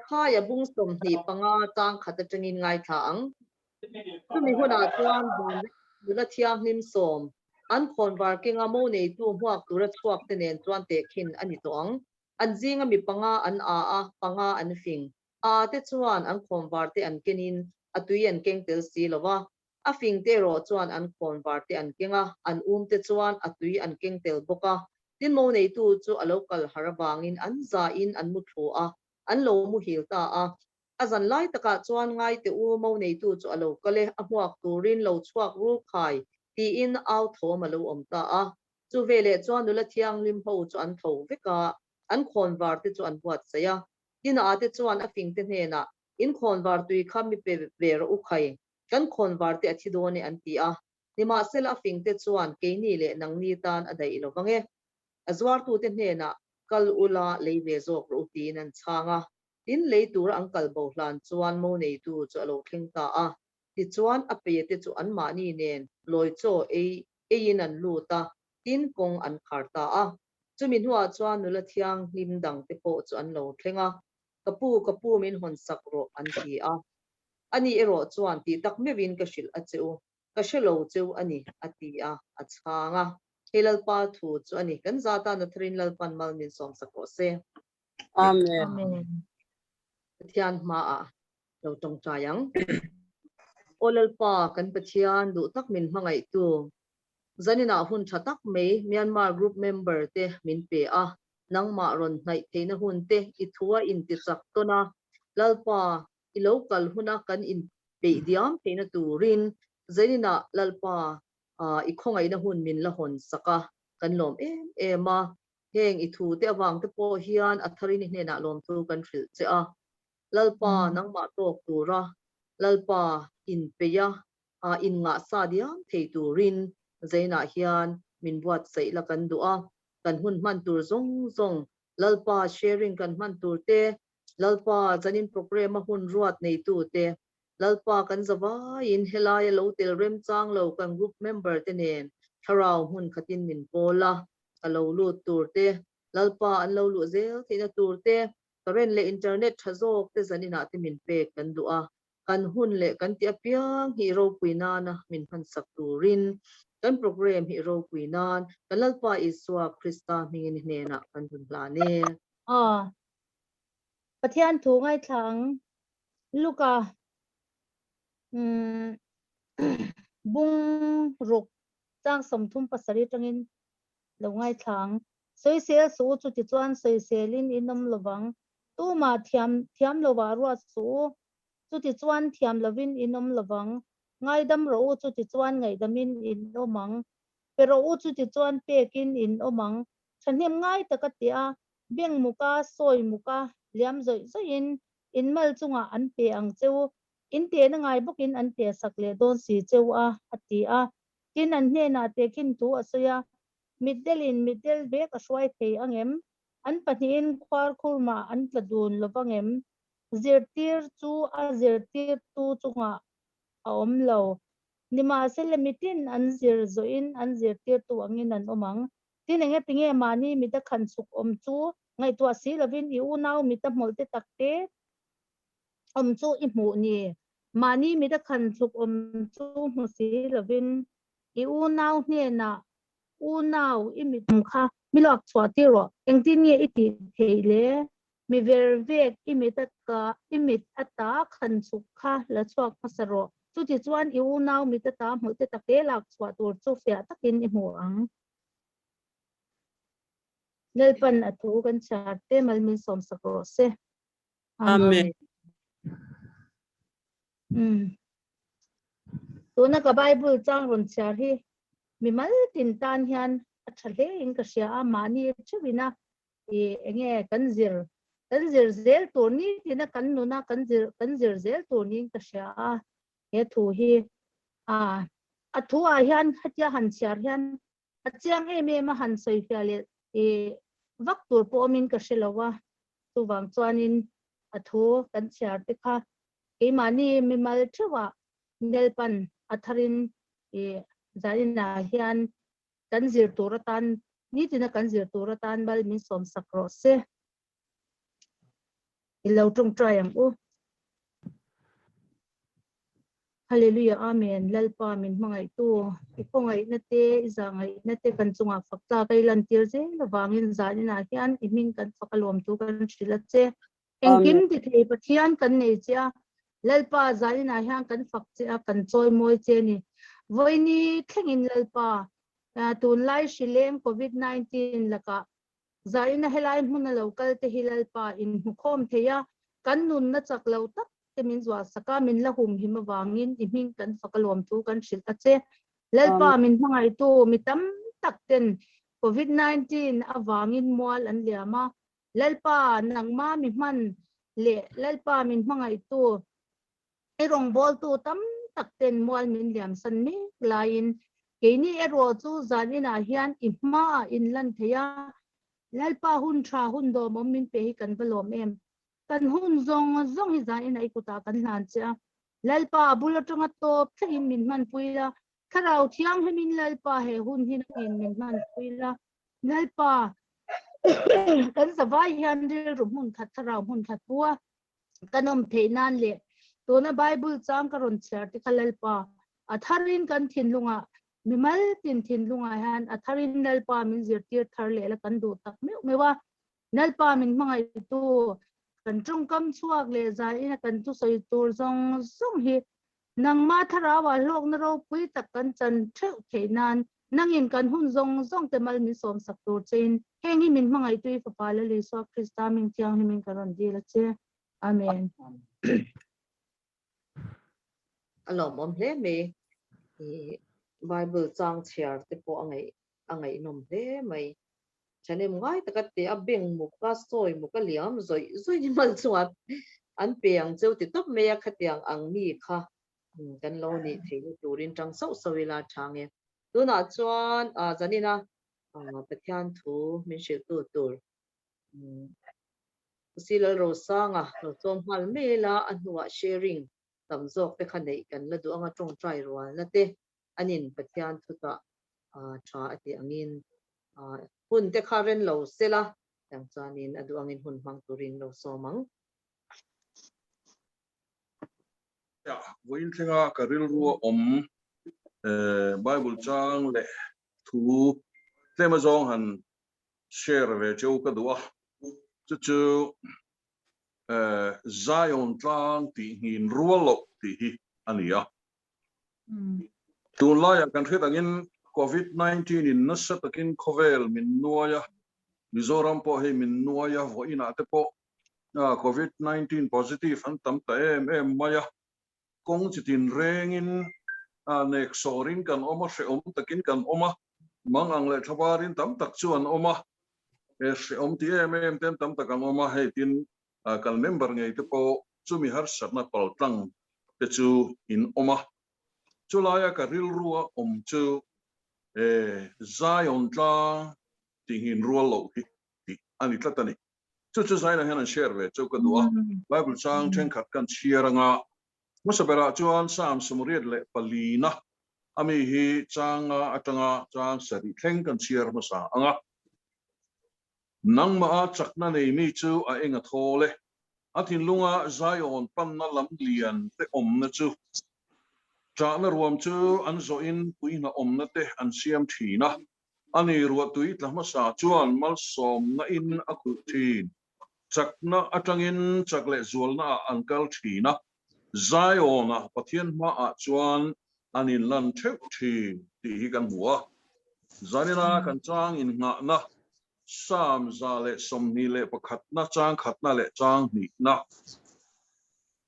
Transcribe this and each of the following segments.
Mathaia bung 25 chang khat atangin ngaithla ang. Chumi hunah chuan van nula thianghlim sawm an khawnvar kenga mo neitu hmuak tura chhuak te nen chuan tehkhin a ni tawh ang. An zinga mi panga an a a, panga an fing. A te chuan an khawnvar te an kenin a tui an keng tel si lo va. A fing te erawh chuan an khawnvar te an keng a, an um te chuan a tui an keng tel bawk a. Tin mo neitu chu a lo kal har avangin an zahin an mu thlu a, an lo muhil ta a. A zan lai takah chuan ngaite u mo neitu chu a lo kal e, a hmuak turin lo chhuak rul khai tiin au thawm a lo awm ta a. Chu veleh chuan nula thianghlim ho chu an tho vek a, an khawnvar te chu an buatsaih a. Tin a te chuan a fing te hnenah, In khawnvar tui kha mi pe ve rawh u khai, kan khawnvar te a thi dawn e an ti a. Nimahsela a fing te chuan keini leh nangni tan a daih lo vang e. A zuartute hnenah kal ula lei ve zawk rawh u tiin an chhang a. Tin lei tura an kal bo hlan chuan mo neitu chu a lo thleng ta a. Tichuan a peia te chu anmahni nen lawi chaw ei eiin an lut a, tin kawng an khar ta a. Chumi hnuah chuan nula thianghlim dang te pawh chu an lo thleng a, Ka pu, ka pu min hawn sak rawh an ti a. Ani erawh chuan tih tak meuhin ka hrilh a che u, ka hre lo cheu a ni, a ti a, a chhang a. Hei Lalpa thu chu a ni, kan za tan a tharin Lalpan mal min sawm sak rawh se. Amen. Amen. Pathian hmaah lo tawngtai ang. Aw Lalpa, kan Pathian duh tak min hmangaihtu, zaninah hun tha tak mai Myanmar group member te min pe a, nangmah rawn hnaih theihna hun te i thua intichak tawn a, Lalpa, i lo kal huna kan inpeih diam theihna turin zaninah Lalpa i khawngaihna hun min la hawn sak a, kan lawm em em a. Heng i thu te avang te pawh hian a tharin i hnenah lawmthu kan hrilh che a. Lalpa nangmah tawk tura Lalpa inpeih a, a inngahsa diam thei turin Zainah hian min buatsaih la kan duh a, kan hun hman tur zawng zawng Lalpa sharing kan hman tur te, Lalpa zanin programme a hun ruat neitu te, Lalpa kan zavaiin helaia lo tel remchang lo kan group member te nen thlarau hmun khatin min pawl a, a lo lut tur te, Lalpa an lo luh zel theihna tur te, current leh internet tha zawk te zaninah te min pek kan duh a, kan hun leh kan tih apiang hi ropui nana min hmansak turin kan programme hi ropui nan kan Lalpa Isua Krista hmingin i hnenah kan rawn hlan e. Aw. Pathian thu ngaithla ang. Luka umm bung ruk chang 37 atangin lo ngaithla ang. Sawisel suh u chutichuan sawiselin in awm lovang. Tumah thiam thiam lovah ruat suh u, chutichuan thiam lovin in awm lovang. Ngaidam rawh u chutichuan ngaihdamin in awm ang. Pe rawh u chutichuan pekin in awm ang. Thahnem ngai taka tia beng muka sawi muka liam zawih zawihin in mal chungah an pe ang che u. In tehna ngai bawkin an teh sak leh dawn si che u a, a ti a. Tin an hnenah tehkhin thu a sawi a, Mitdelin mitdel vek a hruai thei angem? An pahnihin khuar khurmah an tla dun lo vangem? Zirtir chu a zirtirtu chungah a awm lo. Nimahsela mitin an zir zawhin an zirtirtu angin an awm ang. Tin enge tinge mahni mita khan chhuk awm chu ngaihtuah si lovin i unau mita hmawlh te tak te awm chu i hmuh ni? Mahni mita khan chhuk awm chu hmu si lovin i unau hnenah unau i mit awm kha mi luak chhuah tir rawh. Engtin nge i tih theih le? Mi ver vek i mit ata i mit ata khan chhuk kha la chhuak hmasa rawh. Chutichuan i unau mit ata hmuh te take lak chhuah tur chu fiah takin i hmu ang. Lalpan a thu kan chhiar te mal min sawm sak rawh se. Amen. Umm. Tuna ka Bible chang rawn chhiar hi mimal tin tan hian a tha hle in ka hria a, mahni theuhina i enge kan zir kan zir zel tur ni tina kan nuna kan zir kan zir zel tur niin ka hria a, he thu hi a a thu ah hian hetia han chhiar hian a chiang em em a han sawi fiah leh i vak tur pawh awmin ka hre lo a, chuvang chuanin a thu kan chhiar te kha keimahni mimal theuhah Nelpan a tharin i zaninah hian kan zir tur atan nitina kan zir tur atan mal min sawm sak rawh se. I lo tawngtai ang u. Hallelujah Amen Lalpa min hmangaihtu i khawngaihna te i zahngaihna te kan chungah fak tlak a i lantir zel avangin zaninah hian i hming kan fak a lawmtu kan hrilh a che. Engkim ti thei Pathian kan nei che a, Lalpa zaninah hian kan fak che a, kan chawi mawi che a ni. Vawiini thlengin Lalpa tunlai hrileng Covid 19 lakah Zaina helai hmuna lo kal te hi Lalpa in hmukhawm thei a, kan nunna chak lo tak te min zuahsak a, min la humhim avangin i hming kan fak a lawmthu kan hrilh a che. Lalpa min hmangaihtu mi tam tak ten Covid 19 avangin mual an liam a, Lalpa nangma mi hman leh Lalpa min hmangaihtu i rawngbawltu tam tak ten mual min liamsan mek laiin keini erawh chu zan inah hian i hmaah in lan thei a, Lalpa hun tha hun dawmawm min pe hi kan va lawm em. Kan hun zawng zawng hi zan inah i kutah kan hlan che a, Lalpa a bul atanga tawp thlengin min hmanpui la, Thlarau Thianghlimin Lalpa he hun hi nangin min hmanpui la, Lalpa kan zavai hian rilru hmun khat Thlarau hmun khat pu a, kan awm theih nan leh tuna Bible chang ka rawn chhiar te kha Lalpa a tharin kan thinlungah mimal tin thinlungah hian a tharin Lalpa min zirtir thar leh la kan duh tak meuh meuh a Lalpa min hmangaihtu kan tawngkam chhuak leh zain a kan thusawi tur zawng zawng hi nangma thlarauah hlawkna ropui tak kan chan theuh theih nan Nangin kan hun zawng zawng te mal min sawmsak tur chein heng hi min hmangaihtu i Fapa Lal Isua Krista ming thianghlimin ka rawn dil a che. Amen. A lawmawm hle mai. I Bible chang chhiar te pawh a ngaih a ngaihnawm hle mai. Thahnem ngai taka te a beng muk a sawi muk a liam zawih zawih ni mal chungah an pe ang cheu ti tawp mai a khatiang ang mi kha kan lo nih theihna turin tang sauh sauh ila tha nge. Tunah chuan zanina Pathian thu min hrilhtu tur Usi Lalrosanga lo tlawm nghal mai ila a hnuah sharing tam zawk te kha neih kan la duh anga tawngtai rualna te anin Pathian thutah tha a tih angin hun te kha ren lo sela tiang chuanin a duh angin hun hmang turin lo sawm ang. Vawiin thlenga ka rilru a awm Bible chang leh thu tlem azawng han share ve cheu ka duh a, chu chu Zion tlang tih nghin rual loh tih hi a ni a. Tunlaiah kan hriat angin Covid 19 in nasa takin khawvel min nuai a, Mizoram pawh hei min nuai a, vawiinah te pawh Covid 19 positive an tam ta em em mai a, kawng chi tin rengin nek sawrin kan awm a, hrehawm takin kan awm a, mangang leh thlabarin tam tak chu an awm a, hrehawm ti em em ten tam tak an awm a, hei tin kan member ngei te pawh chumi harsatna paltlang te chu in awm a, chulaia ka rilrua awm chu Zion tlang tihngin rual loh hi tih a ni tlat a ni. Chu chu Zaina hian an share ve chu ka duh a, Bible chang thenkhat kan chhiar anga hmasa berah chuan Psalm 74 na ami hi changa atanga chang sarih thleng kan chhiar hmasa anga. Nangmah a chakna nei mi chu a eng a thawl e, a thinlunga Zion panna lam lian te awmna chu ṭahna ruam chu an zawhin puihna awmna te an siam ṭhin a. A ni ruahtui tla hmasa chuan malsawmna in a khuh thin. Chakna atangin chak leh zualna ah an kal thin a, Zion ah Pathian hma ah chuan an in lan theuh thin tih hi kan hmu a. Zanina kan chang in nghahna Psalm 121 na chang khatna leh chang hnihna.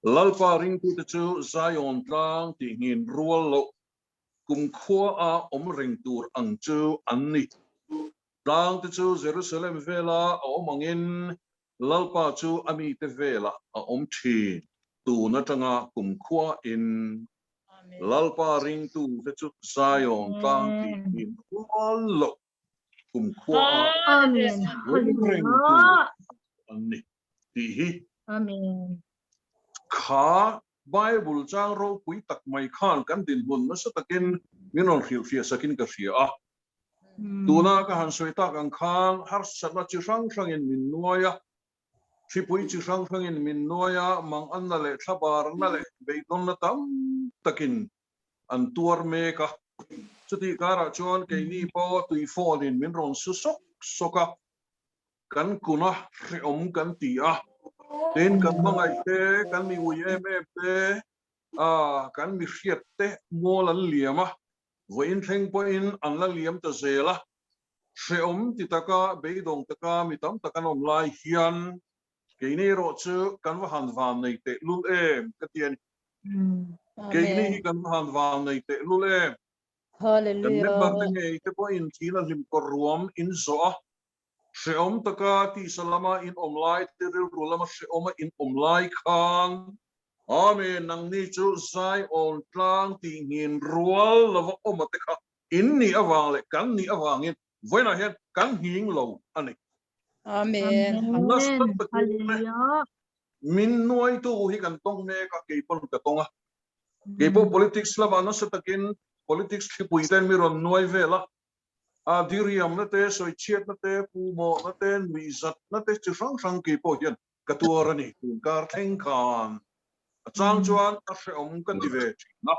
Lalpa ringtute chu Zion tlang tih nghin rual loh Kumkhua a awm reng tur ang chu an ni. Tlang te chu Jerusalem vela a awm angin Lalpa chu a mite velah a awm thin. Tun atanga kumkhua in Lalpa ringtu te chu Zion tlang tih hmin rual loh kumkhua a awm reng tur an ni tih hi. Kha Bible chang ropui tak mai khan kan dinhmun nasa takin min rawn hrilhfiah sakin ka hria a. Tuna ka han sawi tak ang khan harsatna chi hrang hrangin min nuai a. Hripui chi hrang hrangin min nuai a, manganna leh thlabarna leh beidawnna tam takin an tuar mek a. Chutih karah chuan keini pawh tuifawnin min rawn su sawk sawk a, kan kun a, hrehawm kan ti a. Tin, kan hmangaih te, kan mi ui em em te, kan mi hriat te mual an liam a, vawiin thleng pawhin an la liam ta zel a. Hrehawm ti taka beidawng taka mi tam tak an awm lai hian keini erawh chu kan va han van nei teh lul em ka ti a ni. Keini hi kan va han van nei teh lul em. Kan member te ngei te pawhin thil a hlim kawr ruam in zawh a, hrehawm taka tisa lama in awm lai te rilru lama hrehawma in awm lai khan Amen nangni chu Zion tlang tih nghin rual lova awm a te kha In nih avang leh kan nih avangin vawiinah hian kan nghing lo a ni. Amen. Nasa takin min nuaitu hi kan tawng mek a, kei pawn ka tawng a. Kei pawh politics lamah nasa takin politics thlipui ten mi rawn nuai vel a. A diriamna te, sawichhiatna te, pumawhna te, nuihzatna te chi hrang hrang kei pawh hian ka tuar a ni. Tun kar thleng khan a chang chuan a hrehawm ka ti ve thin a.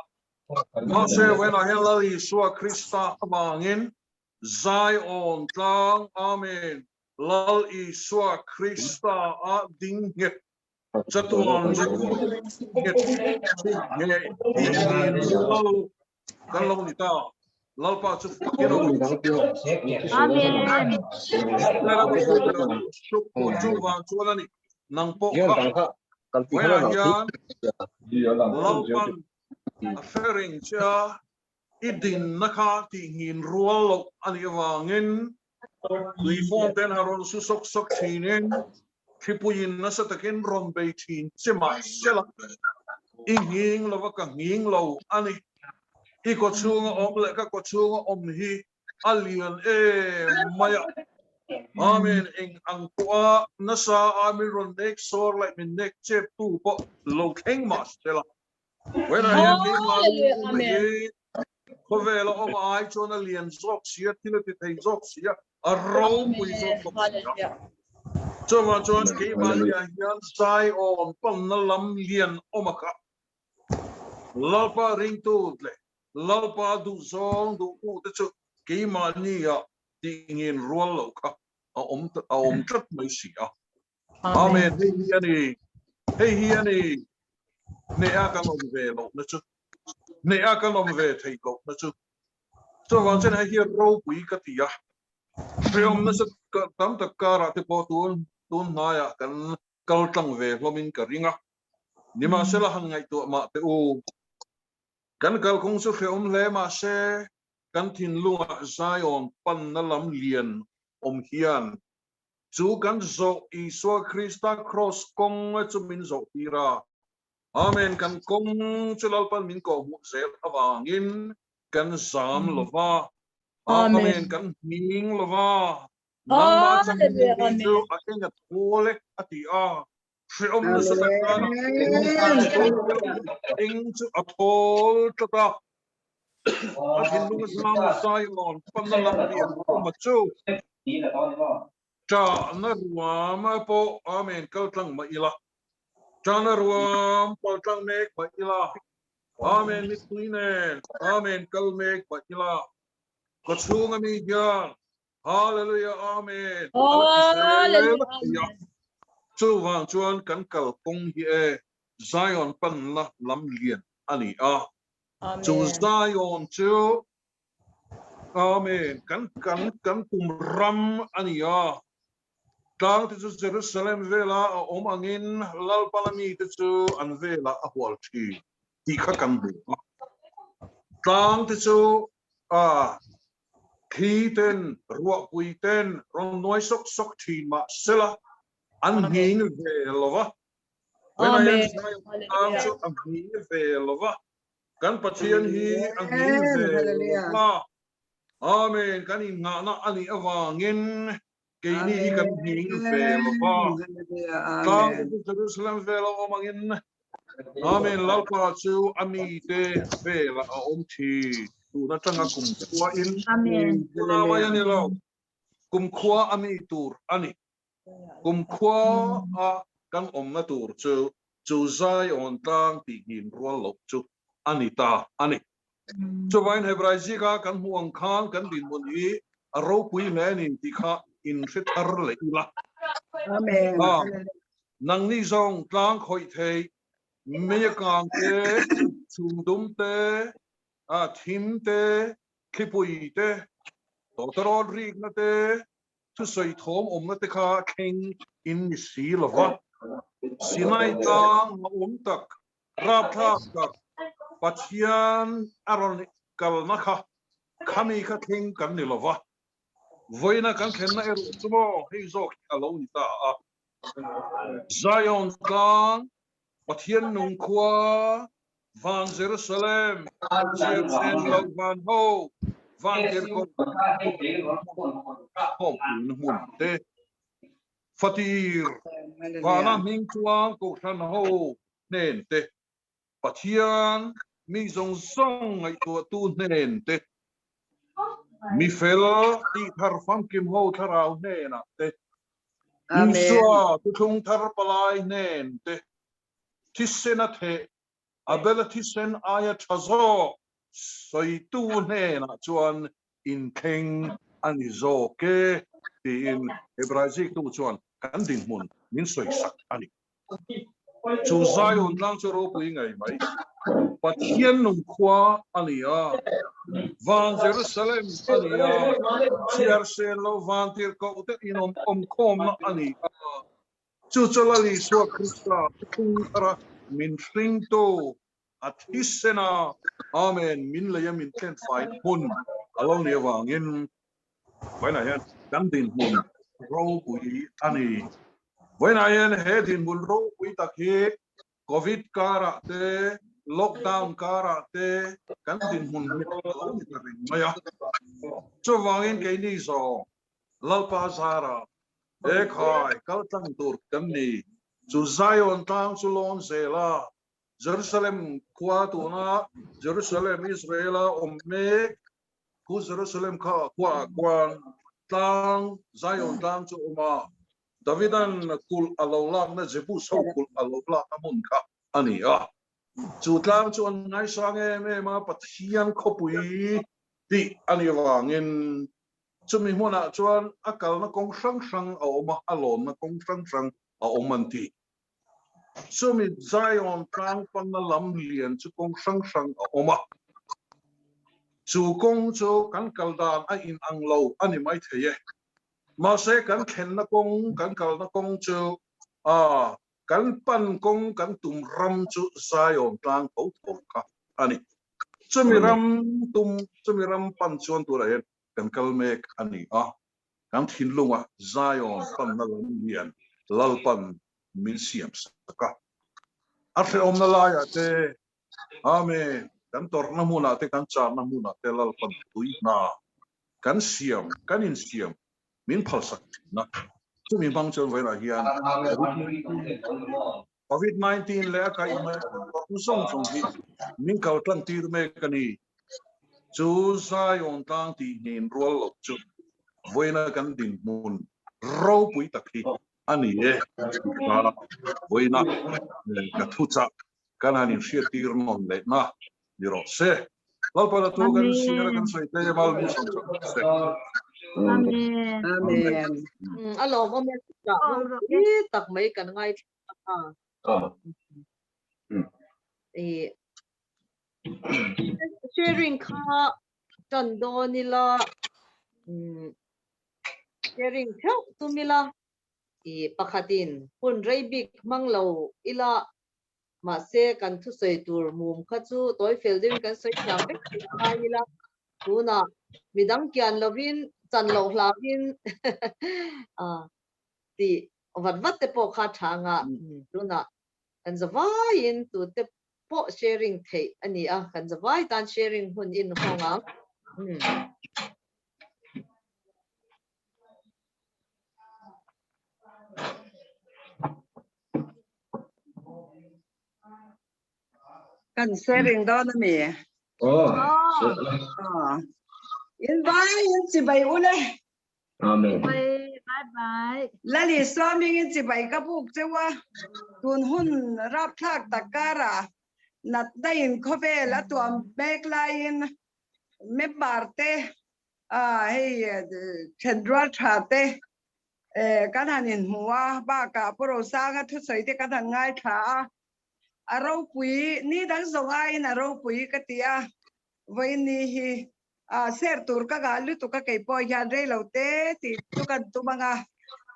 Mahse vawiinah hian Lal Isua Krista avangin Zion tlang, Amen, Lal Isua Krista a ding nghet chatuan nghet nghet tih lo kan lo ni ta. Lalpa chu fakin a awm. Amen. Chu vang chuan a ni. Nang pawh kha vawiinah hian Lalpan a hre reng che a, i dinna kha tihngin rual loh a nih avangin tui phone ten a rawn su sawk sawk thinin thlipuiin nasa takin rawn bei thin che mahsela i nghing lova ka nghing lo a ni. I kawchhunga awm leh ka kawchhunga awm hi a lian em mai a. Amen. Eng ang pawha nasa a min rawn nek sawr leh min nek chep tu pawh lo thleng mah sela. Vawiinah hian keimahni awm hi khawvela awm ai chuan a lian zawk si a, thil a ti thei zawk si a, a ropui zawk bawk si a. Chuvang chuan keimahni ah hian Zion panna lam lian awm a kha. Lalpa ringtu leh Lalpa duhzawng duhtute chu keimahnia tihngin rual loh kha a awm a awm tlat mai si a. Amen. Hei hi a ni. Hei hi a ni. Hneha kan awm ve lohna chu. Hneha kan awm ve theih lohna chu. Chuvang chuan hei hi ropui ka ti a. Hreawm nasa tam tak karah te pawh tun tun hnaiah kan kal tlang ve hlawmin ka ring a. Nimahsela han ngaihtuah mah teh u. Kan kalkawng chu hrehawm hle mahse kan thinlungah Zion panna lam lian awm hian chu kan zawh Isua Krista kraws kawng chu min zawh tir a. Amen. Kan kawng chu Lalpan min kawhhmuh zel avangin kan zam lo va. Amen. Kan hming lo va. Nangmah changin chu a eng a thawl e a ti a. Hrehawm nasa tak khan eng chu a thawl tlat a, a thinlung a zam Zion panna lam lian awm a chu. Ṭahna ruam pawh Amen kal tlang mah ila, ṭahna ruam pal tlang mek mah ila, Amen mittui nen Amen kal mek mah ila, ka chhunga mi hian Hallelujah Amen. Hallelujah. Chuvang chuan kan kalkawng hi e Zion panna lam lian a ni a. Chu Zion chu Amen kan kan kan tum ram a ni a. Tlang te chu Jerusalem vela a awm angin Lalpala mite chu an velah a hual thin tih kha kan hmu a. Tlang te chu a Thli ten, ruahpui ten rawn nuai sawk sawk thin mah sela an nghing ve lo va. Amen. Tlang chu a nghing ve lo va. Kan Pathian hi a nghing ve lo va. Amen. Kan innghahna a nih avangin keini hi kan nghing ve lo va. Tlang te chu Jerusalem vela awm angin Amen. Lalpa chu a mite velah a awm thin. Tun atanga kumkhua in Amen. Tuna mai a ni lo. Kumkhua a mi tur a ni. Kumkhua a kan awmna tur chu chu Zion tlang tih nghin rual loh chu a ni ta a ni. Chuvain Hebrai zika kan hmuh ang khan kan dinhmun hi a ropui hle a ni tih kha inhre thar leh ila. Amen. Nangni zawng tlang khawih thei mei kang te, chhum dum te, thim te, thlipui te, tawtawrawt rikna te, thusawi thawm awmna te kha thleng in ni si lo va. Sinai tlang a awm tak, rapthlak tak, Pathian a rawn kalna kha khami kha thleng kan ni lo va. Vawiina kan thlenna erawh chu maw hei zawk hi a lo ni ta a. Zion tlang, Pathian nung khua, Van Jerusalem, Chiarsen lo van ho, van tirhkoh khawmpuina hmun te, Fatir, vana hming chuang kohhran ho hnen te, Pathian mi zawng zawng ngaihtuahtu hnen te, mi fel tih thar famkim ho thlarau hnenah te, Isua thuthlung thar palai hnen te, Thisen a theh, Abela thisen aia tha zawk sawitu hnenah chuan inthleng a ni zawk e tiin Hebrai ziktu chuan kan dinhmun min sawisak a ni. Chu Zion tlang chu ropui ngei mai. Pathian nung khua a ni a, van Jerusalem a ni a, chhiar sen lo van tirhkoh te inawm awmkhawmna a ni a. Chu chu Lal Isua Krista thung thara min hringtu a thisen a, Amen, min lei a min thlen fai hmun a lo nih avangin vawiinah hian kan dinhmun ropui a ni. Vawiinah hian he dinhmun ropui tak hi Covid karah te, lockdown karah te kan dinhmun hi a lo ni ta reng mai a. Chuvangin keini zawng Lalpa zara he khai kal tlang tur kan ni. Chu Zion tlang chu lawn zel a, Jerusalem khua tuna Jerusalem Israel-a awm mek khu Jerusalem kha khuaah khuan tlang Zion tlang chu a awm a, Davidan kulh a lo lakna Jebus ho kulh a lo lakna hmun kha a ni a. Chu tlang chu an ngaisang em em a, Pathian khawpui tih a nih avangin Chumi hmunah chuan a kalna kawng hrang hrang a awm a, a lawnna kawng hrang hrang a awm an ti. Chumi Zion tlang panna lam lian chu kawng hrang hrang a awm a. Chu kawng chu kan kal dan a inang lo a ni maithei e. Mahse kan thlenna kawng, kan kalna kawng chu a kan pan kawng kan tum ram chu Zion tlang tho tho kha a ni. Chumi ram tum, chumi ram pan chuan turah hian kan kal mek a ni a, kan thinlunga Zion panna lam lian Lalpan min siam sak a. A hrehawmna laiah te, Amen, kan tawrhna hmunah te, kan charna hmunah te Lalpan tui hna kan siam, kan insiam min phalsak thin a. Chumi hmang chuan vawiinah hian Covid 19 leh a kaihhmeh zawng zawng hi min kal tlang tir mek a ni. Chu Zion tlang tih hnin rual loh chu vawiina kan dinhmun ropui tak hi a ni e. Vawiina ka thuchah kan han inhriattir nawn lehna ni rawh se. Lalpa tu kan siar kan sawi te mal min sawm sak rawh se. Amen. Amen. A lawmawm e ropui tak mai kan ngaithla a. I sharing kha tan dawn ila sharing theuh tum ila i pakhatin hun rei bik hmang lo ila Mahse, kan thusawi tur mum kha chu tawi fel deuhin kan sawi thiam vek tih a ngai ila, tunah midang kian lovin chan loh hlauhin tih vat vat te pawh kha tha anga tunah kan zavaiin tute pawh sharing theih a ni a, kan zavai tan sharing hun in hawng ang. Kan sharing dawn a mi. Oh. In vai in chibai ule. Amen. Bye bye bye. Lal Isua hmingin chibai ka buk cheu a, tun hun rapthlak tak karah natna in khawvel a tuam mek laiin member te hei thenrual tha te kan han inhmu a, bakah Pu Rosanga thusawi te kan han ngaithla a, a ropui ni dang zawng aiin a ropui ka ti a, vawiin ni hi a ser tur ka ngah lutuk a kei pawh hian rei lo te tih chu kan tum anga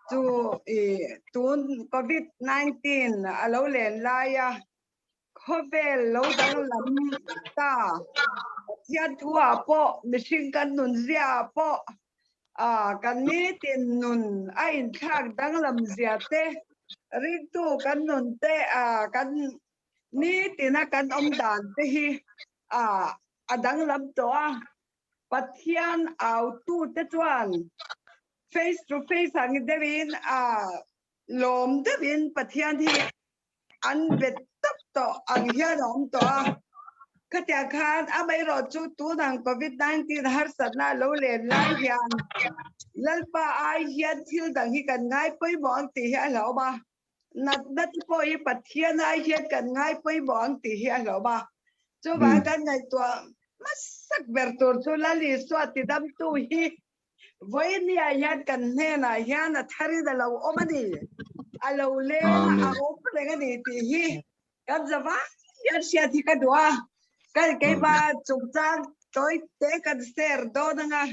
chu i tun covid 19 a lo len lai a khawvel lo danglam ta Pathian thu ah pawh mihring kan nun zia ah pawh a kan nitin nun a inthlak danglam zia te ringtu kan nun te a kan nitina kan awm dan te hi a a danglam tawh a, Pathian autute chuan face to face ang deuhin a lawm deuhin Pathian hi an bet tawp tawh ang hian a awm tawh a. Khatiang khan amaherawh chu tunang covid 19 harsatna a lo len lai hian Lalpa ai hian thil dang hi kan ngai pawimawh ang tih hi a hlauhawm a. Natna te pawh hi Pathian ai hian kan ngai pawimawh ang tih hi a hlauhawm a. Chuvang kan ngaihtuah hmasak ber tur chu Lal Isua tidamtu hi vawinia hian kan hnenah hian a tharin a lo awm a ni, a lo leng a, a awm reng a ni tih hi kan zavai hian hriat hi ka duh a. Kan keimah chungchang tawi te kan share dawn anga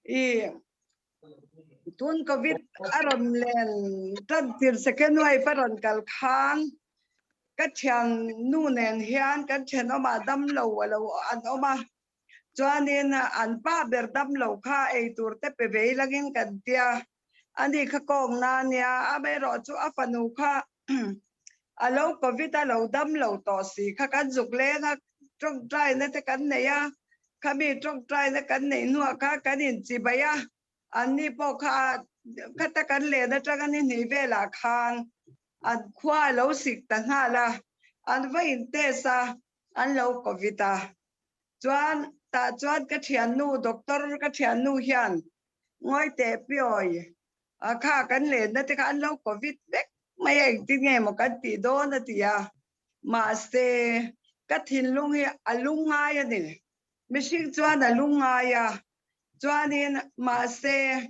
i Tun Covid a rawn len tan tir second wave a rawn kal khan ka thian nu nen hian kan thenawmah damlo a lo an awm a, chuanin an pa ber damlo kha eitur te pe vei langin kan tia, ani kha kawng na ania, amaherawh chu a fanu kha a lo Covid a lo damlo tawh si kha kan zuk leng a, tawngtaina te kan nei a, Khami tawngtaina kan neih hnuah kha kan inchibai a, anni pawh kha khata kan len atanga ni hnih velah khan an khua a lo sik ta nghal a, an va in test a, an lo covid a. Chuan tah chuan ka thiannu doctor ka thiannu hian ngawi teh piawi a kha kan lenna te kha an lo covid vek mai a engtin nge maw kan tih dawn a ti a. Mahse, ka thinlung hi a lungngai a ni. Mihring chuan a lungngai a, chuanin mahse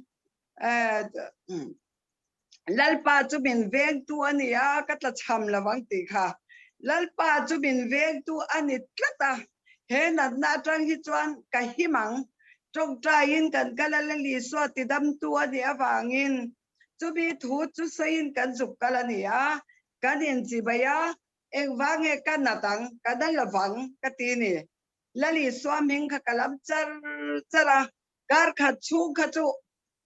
Lalpa chu min vengtu a ni a, ka tlachham lo ang tih kha. Lalpa chu min vengtu a ni tlat a, he natna atang hi chuan ka him ang. Tawngtaiin kan kal a, Lal Isua tidamtu a nih avangin chumi thu chu sawiin kan zuk kal a ni a, Kan inchibai a, engvang nge ka nat ang, ka na lovang ka ti ni. Lal Isua hming kha ka lam char char a, kar khat chhung kha chu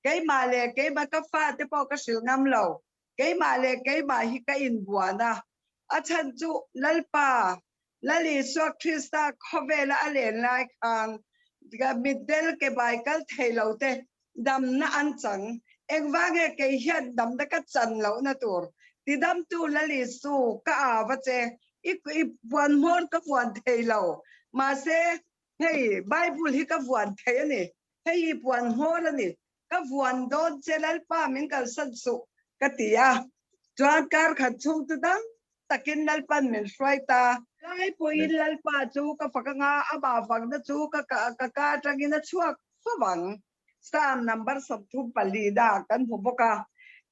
keimah leh keimah ka fate pawh ka hrilh ngam lo, keimah leh keimah hi ka inbuan a, a chhan chu Lalpa, Lal Isua Krista khawvela a len lai khan mitdel ke bai kal thei lo te damna an chang. Engvang nge kei hian damna ka chan lohna tur? Tidamtu Lal Isu, ka au a che. I i puan hmawr ka vuan thei lo. Mahse, hei Bible hi ka vuan thei a ni. Hei hi puan hmawr a ni. Ka vuan dawn che Lalpa min kalsan suh ka ti a. Chuan kar khat chhung chu dam takin Lalpan min hruai ta. Lai pawhin Lalpa chu ka fak anga amah fakna chu ka ka ka atangin a chhuak fo ang. Psalm number 34 dah kan hmu bawk a.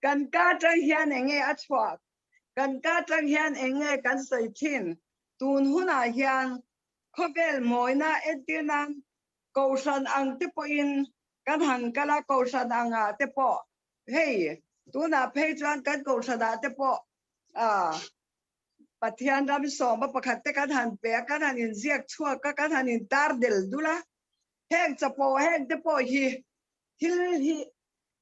Kan ka atang hian eng nge a chhuak? Kan ka atang hian eng nge kan sawi thin? Tun hunah hian khawvel mawina entir nan Kohhran ang te pawhin kan han kal a, Kohhran angah te pawh hei tunah phei chuan kan Kohhranah te pawh Pathian ram sawma pakhat te kan han pe a, kan han inziak chhuak a, kan han intar del dul a, heng chapo heng te pawh hi thil hi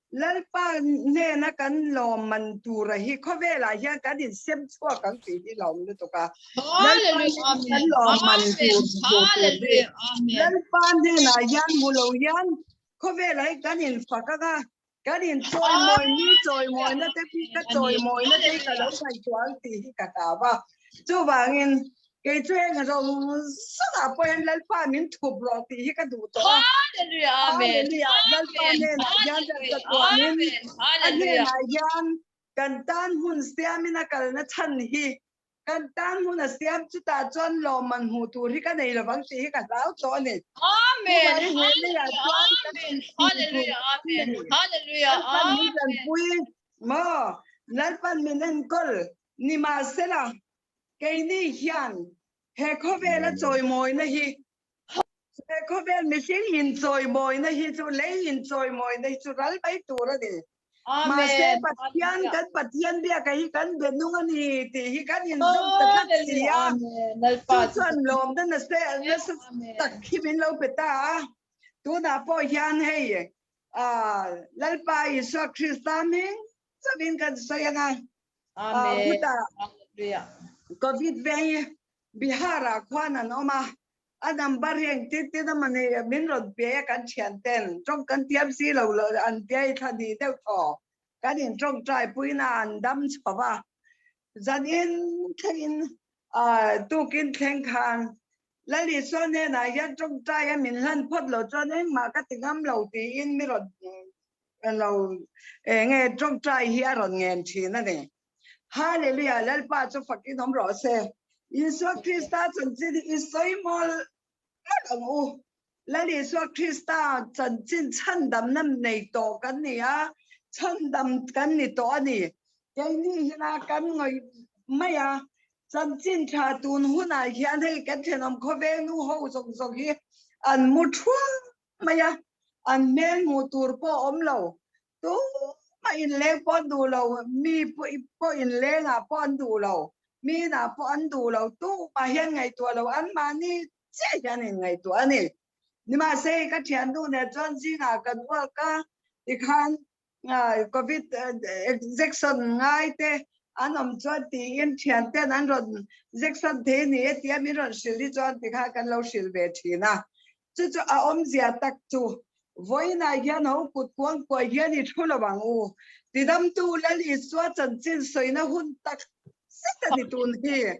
Lalpa hnena kan lawmman tura hi khawvelah hian kan insem chhuak ang tih hi lawm lutuk a. Lalpa kan lawmman tur tur hi Lalpa hnenah hian hmu lo hian khawvelah hi kan infak ang a, Kan in chawimawi mi chawimawina te hi ka chawimawina te hi ka lo ngaihtuah ang tih hi ka hlau a. Chuvangin Kei chu heng zawng zawngah pawh hian Lalpa min thup rawh tih hi ka duh tawh a. Hallelujah, Amen. Hallelujah, Lalpa hnenah hian ka tuanin a hnenah hian kan tan hun siamin a kalna chhan hi kan tan hun a siam chutah chuan lawmman hmuh tur hi ka nei lovang tih hi ka hlau tawh a ni. Amen. Hallelujah, Amen. Hallelujah, Amen. Hallelujah, Lalpan min tanpui maw? Lalpan min enkawl nimahsela Keini hian he khawvela chawimawina hi, he khawvel mihring inchawimawina hi chu, lei inchawimawina hi chu ral mai tur a ni. Mahse Pathian, kan Pathian biaka hi kan be nung a ni tih hi kan inzawm ta tlat si a. Chu chuan lawmna nasa nasa tak hi min lo pe ta a. Tunah pawh hian hei Lalpa Isua Krista hming chauhin kan sawi ang a. Amen. Khutah Covid veng Bihar ah khuan an awm a, a number hi engtin tin a mani min rawn pe a kan thian ten tawng kan tiam si lo lo an tia i thla hnih deuh thaw kan in tawngtai puina an dam chho va, zan in thleng in tukin thleng khan Lal Isua hnenah hian tawngtai a min hlan phawt lo chuan engmah ka ti ngam lo tiin mi rawn lo enge tawngtai hi a rawn ngen thin a ni. Hallelujah Lalpa chu fakin awm rawh se. Isua Krista chanchin hi i sawi mawl mawlh ang u. Lal Isua Krista chanchin chhandamna nei tawh kan ni a, chhandam kan ni tawh a ni. Keini hina kan ngawih mai a, chanchin tha tun hunah hian hei kan thenawm khawvel nu ho zawk zawk hi an mu thuam mai a, an hmel hmuh tur pawh a awm lo. Tumah inleng pawh an duh lo, mi pawh inlengah pawh an duh lo, mi inah pawh an duh lo, tumah hian ngaihtuah lo, anmahni chiah hian inngaihtuah a ni. Nimahse hei ka thiannu nen chuan zingah kan work a, tikhan Covid injection ngai te an awm chuan tiin thianten an rawn injection thei ni e tia min rawn hrilh hi chuan tikhan kan lo hrilh ve thin a. Chu chu a awmzia tak chu vawiinah hian ho kut kuang kuai hian i thu lo ang u. Tidamtu Lal Isua chanchin sawina hun tak zet a ni tun hi.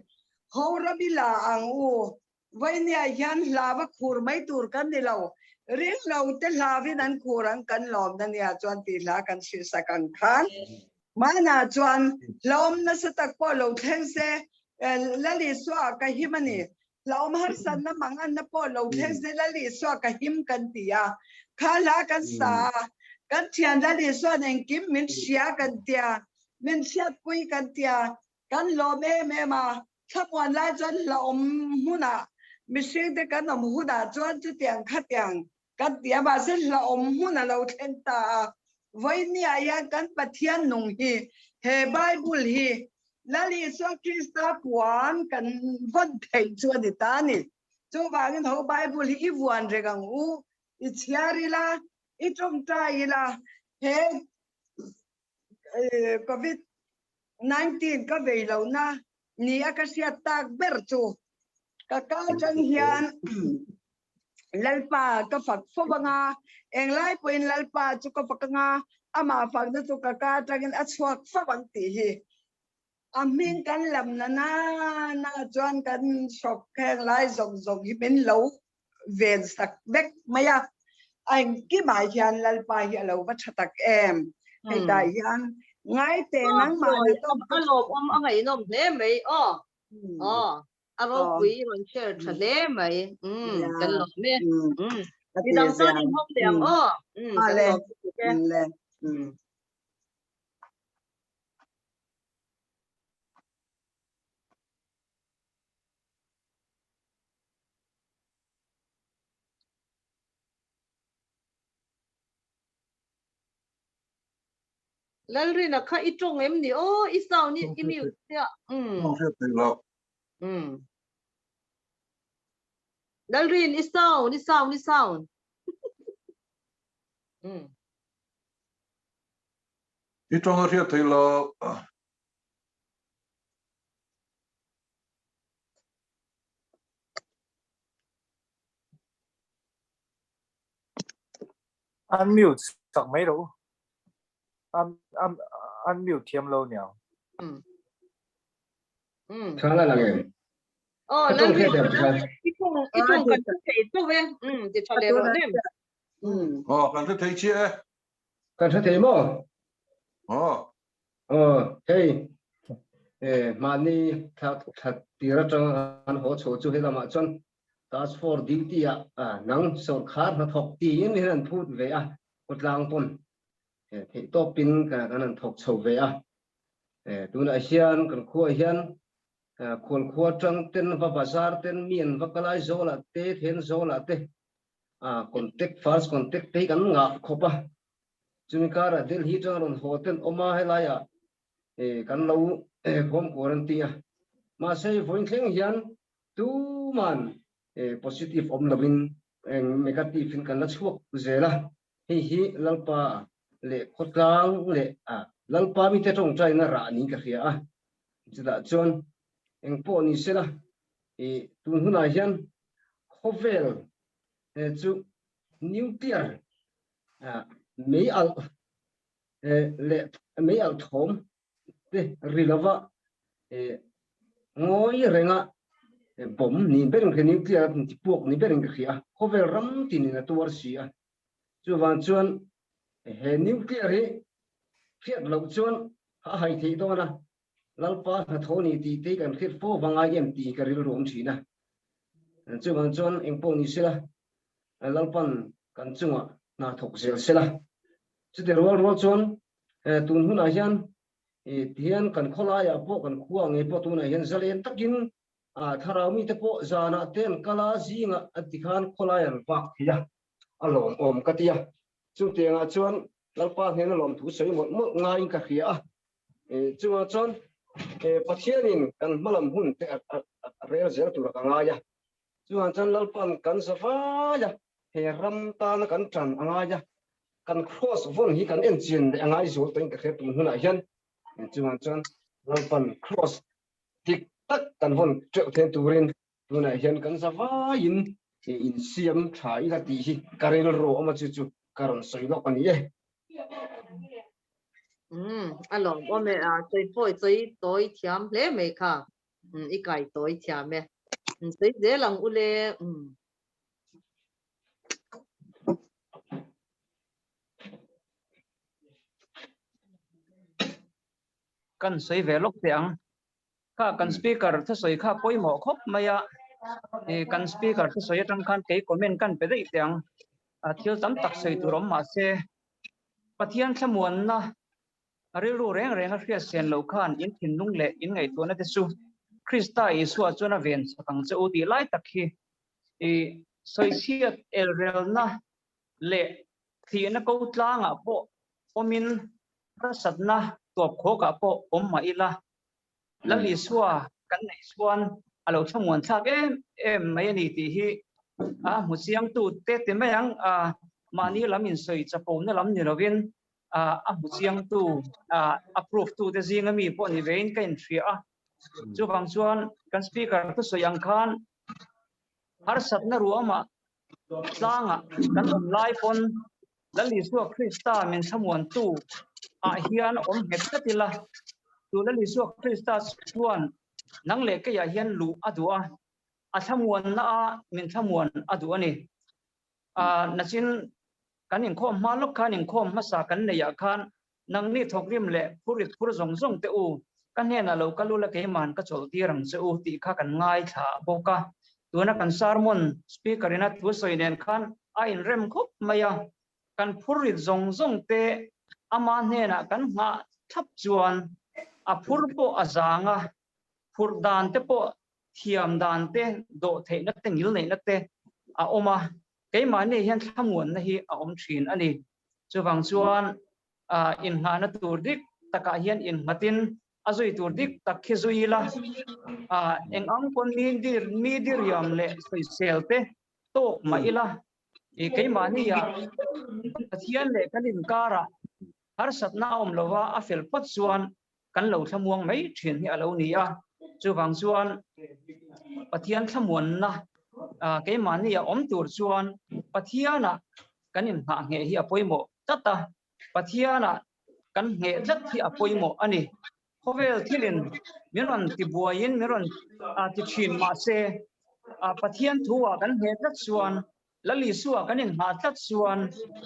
Ho ram i la ang u. Vawinia hian hlava khur mai tur kan ni lo. Ring lo te hlavin an khur ang kan lawmna nia chuan tih hla kan hrilhsak ang khan. Mahna chuan hlauhawm nasa tak pawh lo thleng se, Lal Isua ka him a ni. Hlauhawm harsatna manganna pawh lo thleng se, Lal Isua ka him kan ti a. Kha hla kan sa a, kan thian Lal Isua'n engkim min hria kan tia, min hriatpui kan tia, kan lawm em em a. Thlamuan lai chuan hlauhawm hmunah mihringte kan awm hunah chuan chutiang khatiang Kan ti a, mahse hlauhawm hmun a lo thleng ta a. Vawinia hian kan Pathian nung hi, he Bible hi Lal Isua Krista puan kan vawn theih chu a ni ta a ni. Chuvangin ho Bible hi i vuan reng ang u, i chhiar ila, i tawngtai ila, he Covid 19 ka vei lohna ni a ka hriat tak ber chu ka kal atang hian Lalpa ka fak fawp anga, englai pawhin Lalpa chu ka fak anga, amah fakna chu ka ka atangin a chhuak fawp ang tih hi a hming kan lam na na na chuan kan hrawk heng lai zawk zawk hi min lo ven sak vek mai a, a engkimah hian Lalpa hi a lo va tha tak em. Hei tah hian ngai teh nangmah na tawk A lawmawm a ngaihnawm hle mai aw. Aw a ropui i rawn share tha hle mai. Kan lawm e. Midang chuan in hawng leh ang aw. Kan lawm lutuk e. Lalrina kha i tawng em ni aw i sound i mute chiah. Tawng hriat theih loh. Lalrin i sound i sound i sound. I tawng a hriat theih loh. Unmute sak mai rawh u. Unmute thiam lo niang. Tha la lang em? Aw, Ka tawng Lalrin, hriat em khan. i tawng i tawng kan hre thei chauh e. Um, ti tha leh rawh nem. Aw, kan hre thei chiah e. Kan hre thei maw? Aw. Aw, hei eh mahni thla thla tir atang an haw chho chu he lamah chuan task force duty ah nang sawrkhar hnathawk tiin hian an phut ve a, khawtlang pawn theih tawpin kan han thawk chho ve a. Tunah hian kan khuaah hian khualkhua tang ten va bazar ten mi an va kalai zawlah te then zawlah te contact first contact te hi kan ngah khawp a. Chumi karah Delhi tang rawn haw ten awm a helaiah kan lo home quarantine a. Mahse vawiin thleng hian tuman positive awm lovin negative in kan la chhuak zel a. Hei hi Lalpa leh khawtlang leh Lalpa mite tawngtaina rah niin ka hria a. Chutah chuan engpawh ni sela tun hunah hian khawvel chu nuclear mei alh leh mei alh thawm te ri lova ngawi renga bomb ni berin ka nuclear a ti puak ni berin ka hria a, khawvel ram tinin a tuar si a. Chuvang chuan he nuclear hi hriat loh chuan a hai theih dawn a, Lalpa hnathawh ni tih te hi kan hriat fo vang ai em tih ka rilru awm thin a. Chuvang chuan engpawh ni sela Lalpan kan chungah hna thawk zel sela. Chuti rual rual chuan tun hunah hian tihian kan khawlaiah pawh kan khua ngei pawh tunah hian zalen takin thlarau mite pawh zanah te an kal a, zingah an ti khan khawlai an vak thei a, a lawmawm ka ti a. Chutiangah chuan Lalpa hnena lawmthu sawi mawlh mawlh ngaiin ka hria a. Chungah chuan Pathianin kan hmalam hun te a rel zel tur ka ngai a. Chuvang chuan Lalpa'n kan za vai a, he ram tana kan tan a ngai a, kan cross vawn hi kan enchian leh a ngai zual tawhin ka hria tun hunah hian. Chuvang chuan Lalpa'n cross dik tak kan vawn teuh theih turin tunah hian kan za vaiin insiam tha ila tih hi ka rilru awm a, chu chu ka rawn sawi lawk a ni e. Umm a lawm awm e, a sawi pawh i sawi tawi thiam hle mai kha. Umm i kai tawi thiam e. Umm sawi zel ang ule. Umm. Kan sawi ve lawk teh ang. Kha kan speaker thusawi kha pawimawh khawp mai a. Kan speaker thusawi atang khan kei comment kan pe daih teh ang. Thil tam tak sawi tur awm mahse Pathian thlamuanna A rilru reng reng a hriat sen loh khan in thinlung leh in ngaihtuahna te chu Krista Isua chuan a ven chak ang che u tih lai tak hi i sawichhiat elrelna leh thihna ko tlangah pawh awmin harsatna tuapkhawkah pawh awm mah ila Lal Isua kan neih chuan a lo thlamuan thlak em em mai a ni tih hi a hmu chiangtu te ti mai ang. Mahni lam insawi chapona lam ni lovin a hmu chiangtu, a proof tu te zinga mi pawh ni vein ka inhria a. Chuvang chuan kan speaker thusawi ang khan harsatna ruamah tlangah kan awm lai pawn Lal Isua Krista min thlamuantu ah hian awm nghet tlat ila, chu Lal Isua Krista chuan nang leh keiah hian luh a duh a, a thlamuanna a min thlamuan a duh a ni. Nachin kan inkhawm hma lawk khan inkhawm hmasa kan neihah khan nangni thawkrim leh phurit phur zawng zawng te u, ka hnenah lo kal ula keimahan ka chawlh tir ang che u tih kha kan ngaithla bawk a. Tuna kan sermon speaker ina thu sawi nen khan a inrem khawp mai a, kan phurrit zawng zawng te ama hnenah kan nghah thlap chuan a phur pawh a zang a, phurh dan te pawh thiam dan te, dawh theihna te, ngilneihna te a awm a. Keimahni hian thlamuanna hi a awm thin a ni. Chuvang chuan inngahna tur dik takah hian innghatin a zui tur dik tak khi zui ila, eng ang pawn mi diriam leh sawisel te tawk mah ila, keimahnia Pathian leh kan inkarah harsatna a awm lova a fel phawt chuan kan lo thlamuang mai thin hi a lo ni a. Chuvang chuan Pathian thlamuanna keimahni a awm tur chuan Pathianah kan inngah ngheh hi a pawimawh tlat a, Pathianah kan ngheh tlat hi a pawimawh a ni. Khawvel thilin min rawn ti buaiin min rawn ti thin mahse Pathian thu-ah kan hneh tlat chuan Lal Isua kan inhmah tlat chuan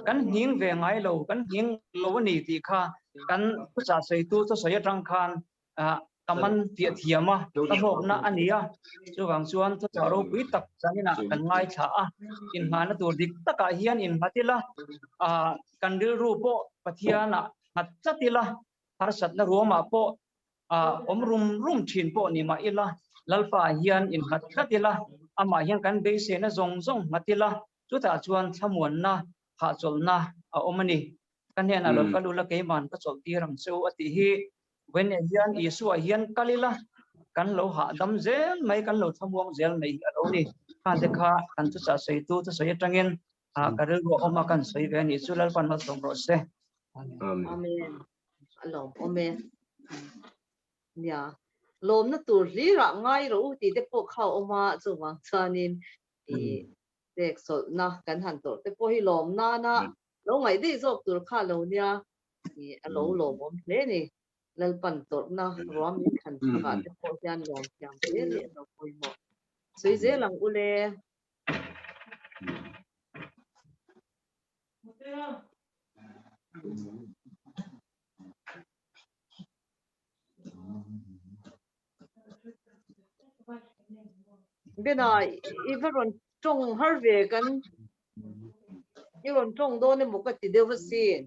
kan nghing ve ngai lo, kan nghing lo a ni tih kha kan thuchah sawitu thusawi atang khan ka man fiah thiam a, ka hlawkna a ni a. Chuvang chuan thuchah ropui tak zaninah kan ngaithla a, inhmahna tur dik takah hian inhmat ila, kan rilru pawh Pathianah nghat tlat ila, harsatna ruamah pawh awm rum rum thin pawh ni mah ila, Lalpa hian innghat tlat ila, amah hian kan beiseina zawng zawng nghat ila, chutah chuan thlamuanna, hahchawlhna a awm a ni. Ka hnenah lo kal ula keiman ka chawlh tir ang che u a tih hi Vawineh hian Isua hian kal ila kan lo hahdam zel mai, kan lo thlamuang zel mai hi a lo ni. Khante kha kan thuchah sawitu thusawi atangin ka rilru a awm a, kan sawi ve a nih chu Lalpan malsawm rawh se. Amen. Amen. A lawm awm e. Nia. Lawmna tur hlirah ngai rawh u tih te pawh kha a awm a, chuvang chuanin i pek sawlhna kan han tawrh te pawh hi lawm nana lo ngaih daih zawk tur kha lo nia i a lo lawmawm hle ni. Lalpan tawrhna ruam min thlan chhakah te pawh hian lawm thiam hle leh lo pawimawh. Sawi zel ang u le. Bena i va rawn tawng har ve kan i rawn tawng dawn emaw ka ti deuh asin.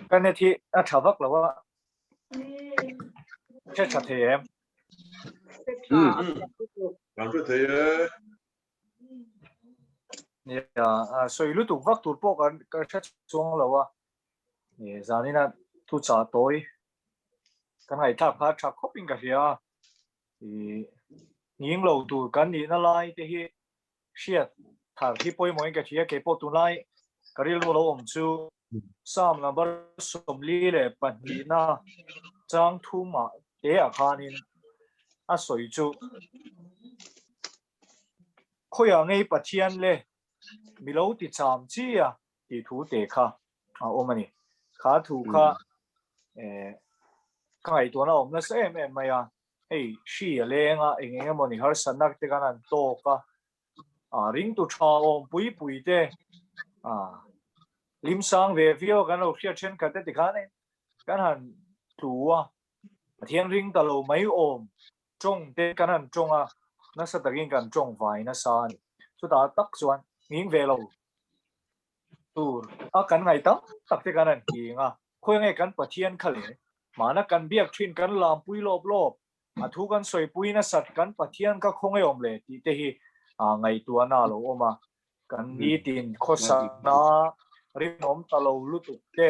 Ka net hi a tha vak lo a. Hre tha thei em? Hre tha a fiah lutuk. Kan hre thei e. Nia, sawi lutuk vak tur pawh kan ka hre chuang lo a. Zanina thu chah tawi kan ngaihthlak kha tha khawp in ka hria a. Nghing lo tur kan nihna lai te hi hriat thar hi pawimawh in ka hria kei pawh tunlai ka rilru lo awm chu Psalm number 42 na chang thumah te ah khanin a sawi chu khawiah ngei Pathian le milo ti cham chi a tih thu te kha a awm a ni. Kha thu kha ka ngaihtuahna awm nasa em em mai a. Hei hri a leng a, eng eng emaw ni harsatna te khan an tawk a, ringtu tha awm pui pui te lim sang ve viau a kan lo hriat thenkhat te tikhan kan han tlu a, Pathian ring ta lo mai awm tawng te kan han tawng a, nasa takin kan tawng vai nasa a ni. Chutah tak chuan nghing ve lo tur a kan ngaih tam tak te kan han nghing a, khawi nge kan Pathian kha le? Mahna kan biak thin kan lampui lawp lawp, a thu kan sawipui nasat kan Pathian kha khawnge awm le tih te hi ngaihtuahna a lo awm a, kan nitin khawsakna rinawm ta lo lutuk te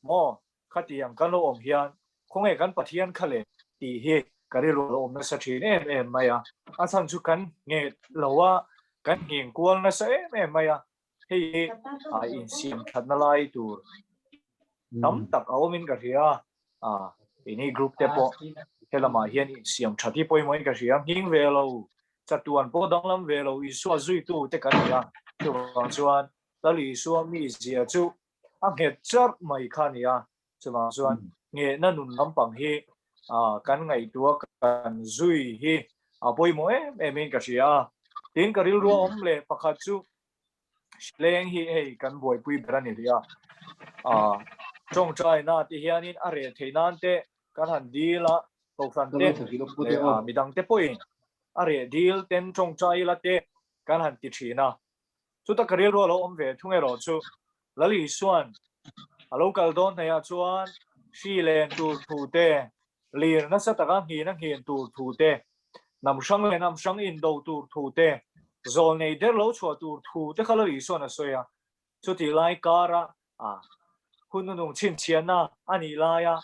maw khatiang kan lo awm hian khawnge kan Pathian kha le tih hi ka rilru a lo awm nasa thin em em mai a, a chhan chu kan nghet lo a, kan nghing kual nasa em em mai a, hei hi a insiam thatna lai tur tam tak a awmin ka hria a, ini group te pawh helamah hian insiam that hi pawimawhin ka hria, nghing ve lo, chatuan pawh danglam ve lo Isua zuitu te kan ni a, chuvang chuan Lal Isua mizia chu a nghet charh mai kha a ni a, chuvang chuan nghehna nun lampang hi kan ngaihtuah kan zui hi a pawimawh em em in ka hria a, tin ka rilru a awm leh pakhat chu leng hi hei kan buaipui ber a ni rih a, tawngtaina te hianin a reh theih nan te kan han dil a, kohhran te leh midang te pawhin a reh dil ten tawngtai ila te kan han ti thin a. Chuta ka rilru a lo awm ve thung erawh chu Lal Isua'n a lo kal dawn hnaihah chuan hri len tur thu te, lir nasa taka nghin a nghin tur thu te, hnam hrang leh hnam hrang indo tur thu te, zawl nei der lo chhuah tur thu te kha Lal Isua'n a sawi a. Chutih lai kara hun nunung chhinchhiahna a nih laia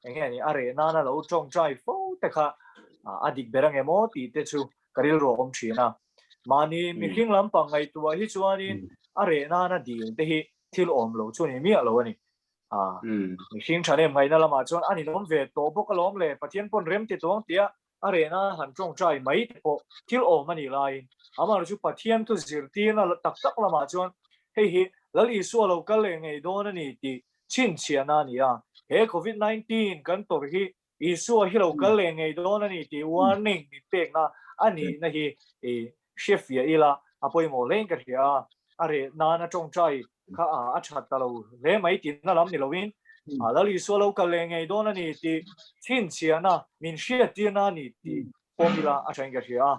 eng nge ni a reh nana lo tawngtai fo te kha a dik ber ang em aw tih te chu ka rilru a awm thin a. Mahni mihring lampang ngaihtuah hi chuanin a reh nana dil te hi thil awm lo chu a ni miah lo a ni. Mihring thahnem ngaihna lamah chuan a ninawm ve tawh bawk alawm le, Pathian pawn rem ti tawng tia a reh nana han tawngtai mai te pawh thil awm a nih laiin amaherawhchu chu Pathian thu zirtirna tak tak lamah chuan hei hi Lal Isua lo kal leh ngei dawn a ni tih Chhinchhiahna a ni a, he Covid 19 kan tawrh hi Isua hi lo kal leh ngei dawn a ni tih warning min pekna a nihna hi i hrefiah ila a pawimawh hlein ka hria a, a reh nana tawngtai kha a that ta lo hle mai tihna lam ni loin Lal Isua lo kal leh ngei dawn a ni tih chhinchhiahna min hriattirna a ni tih pawm ila a thain ka hria a,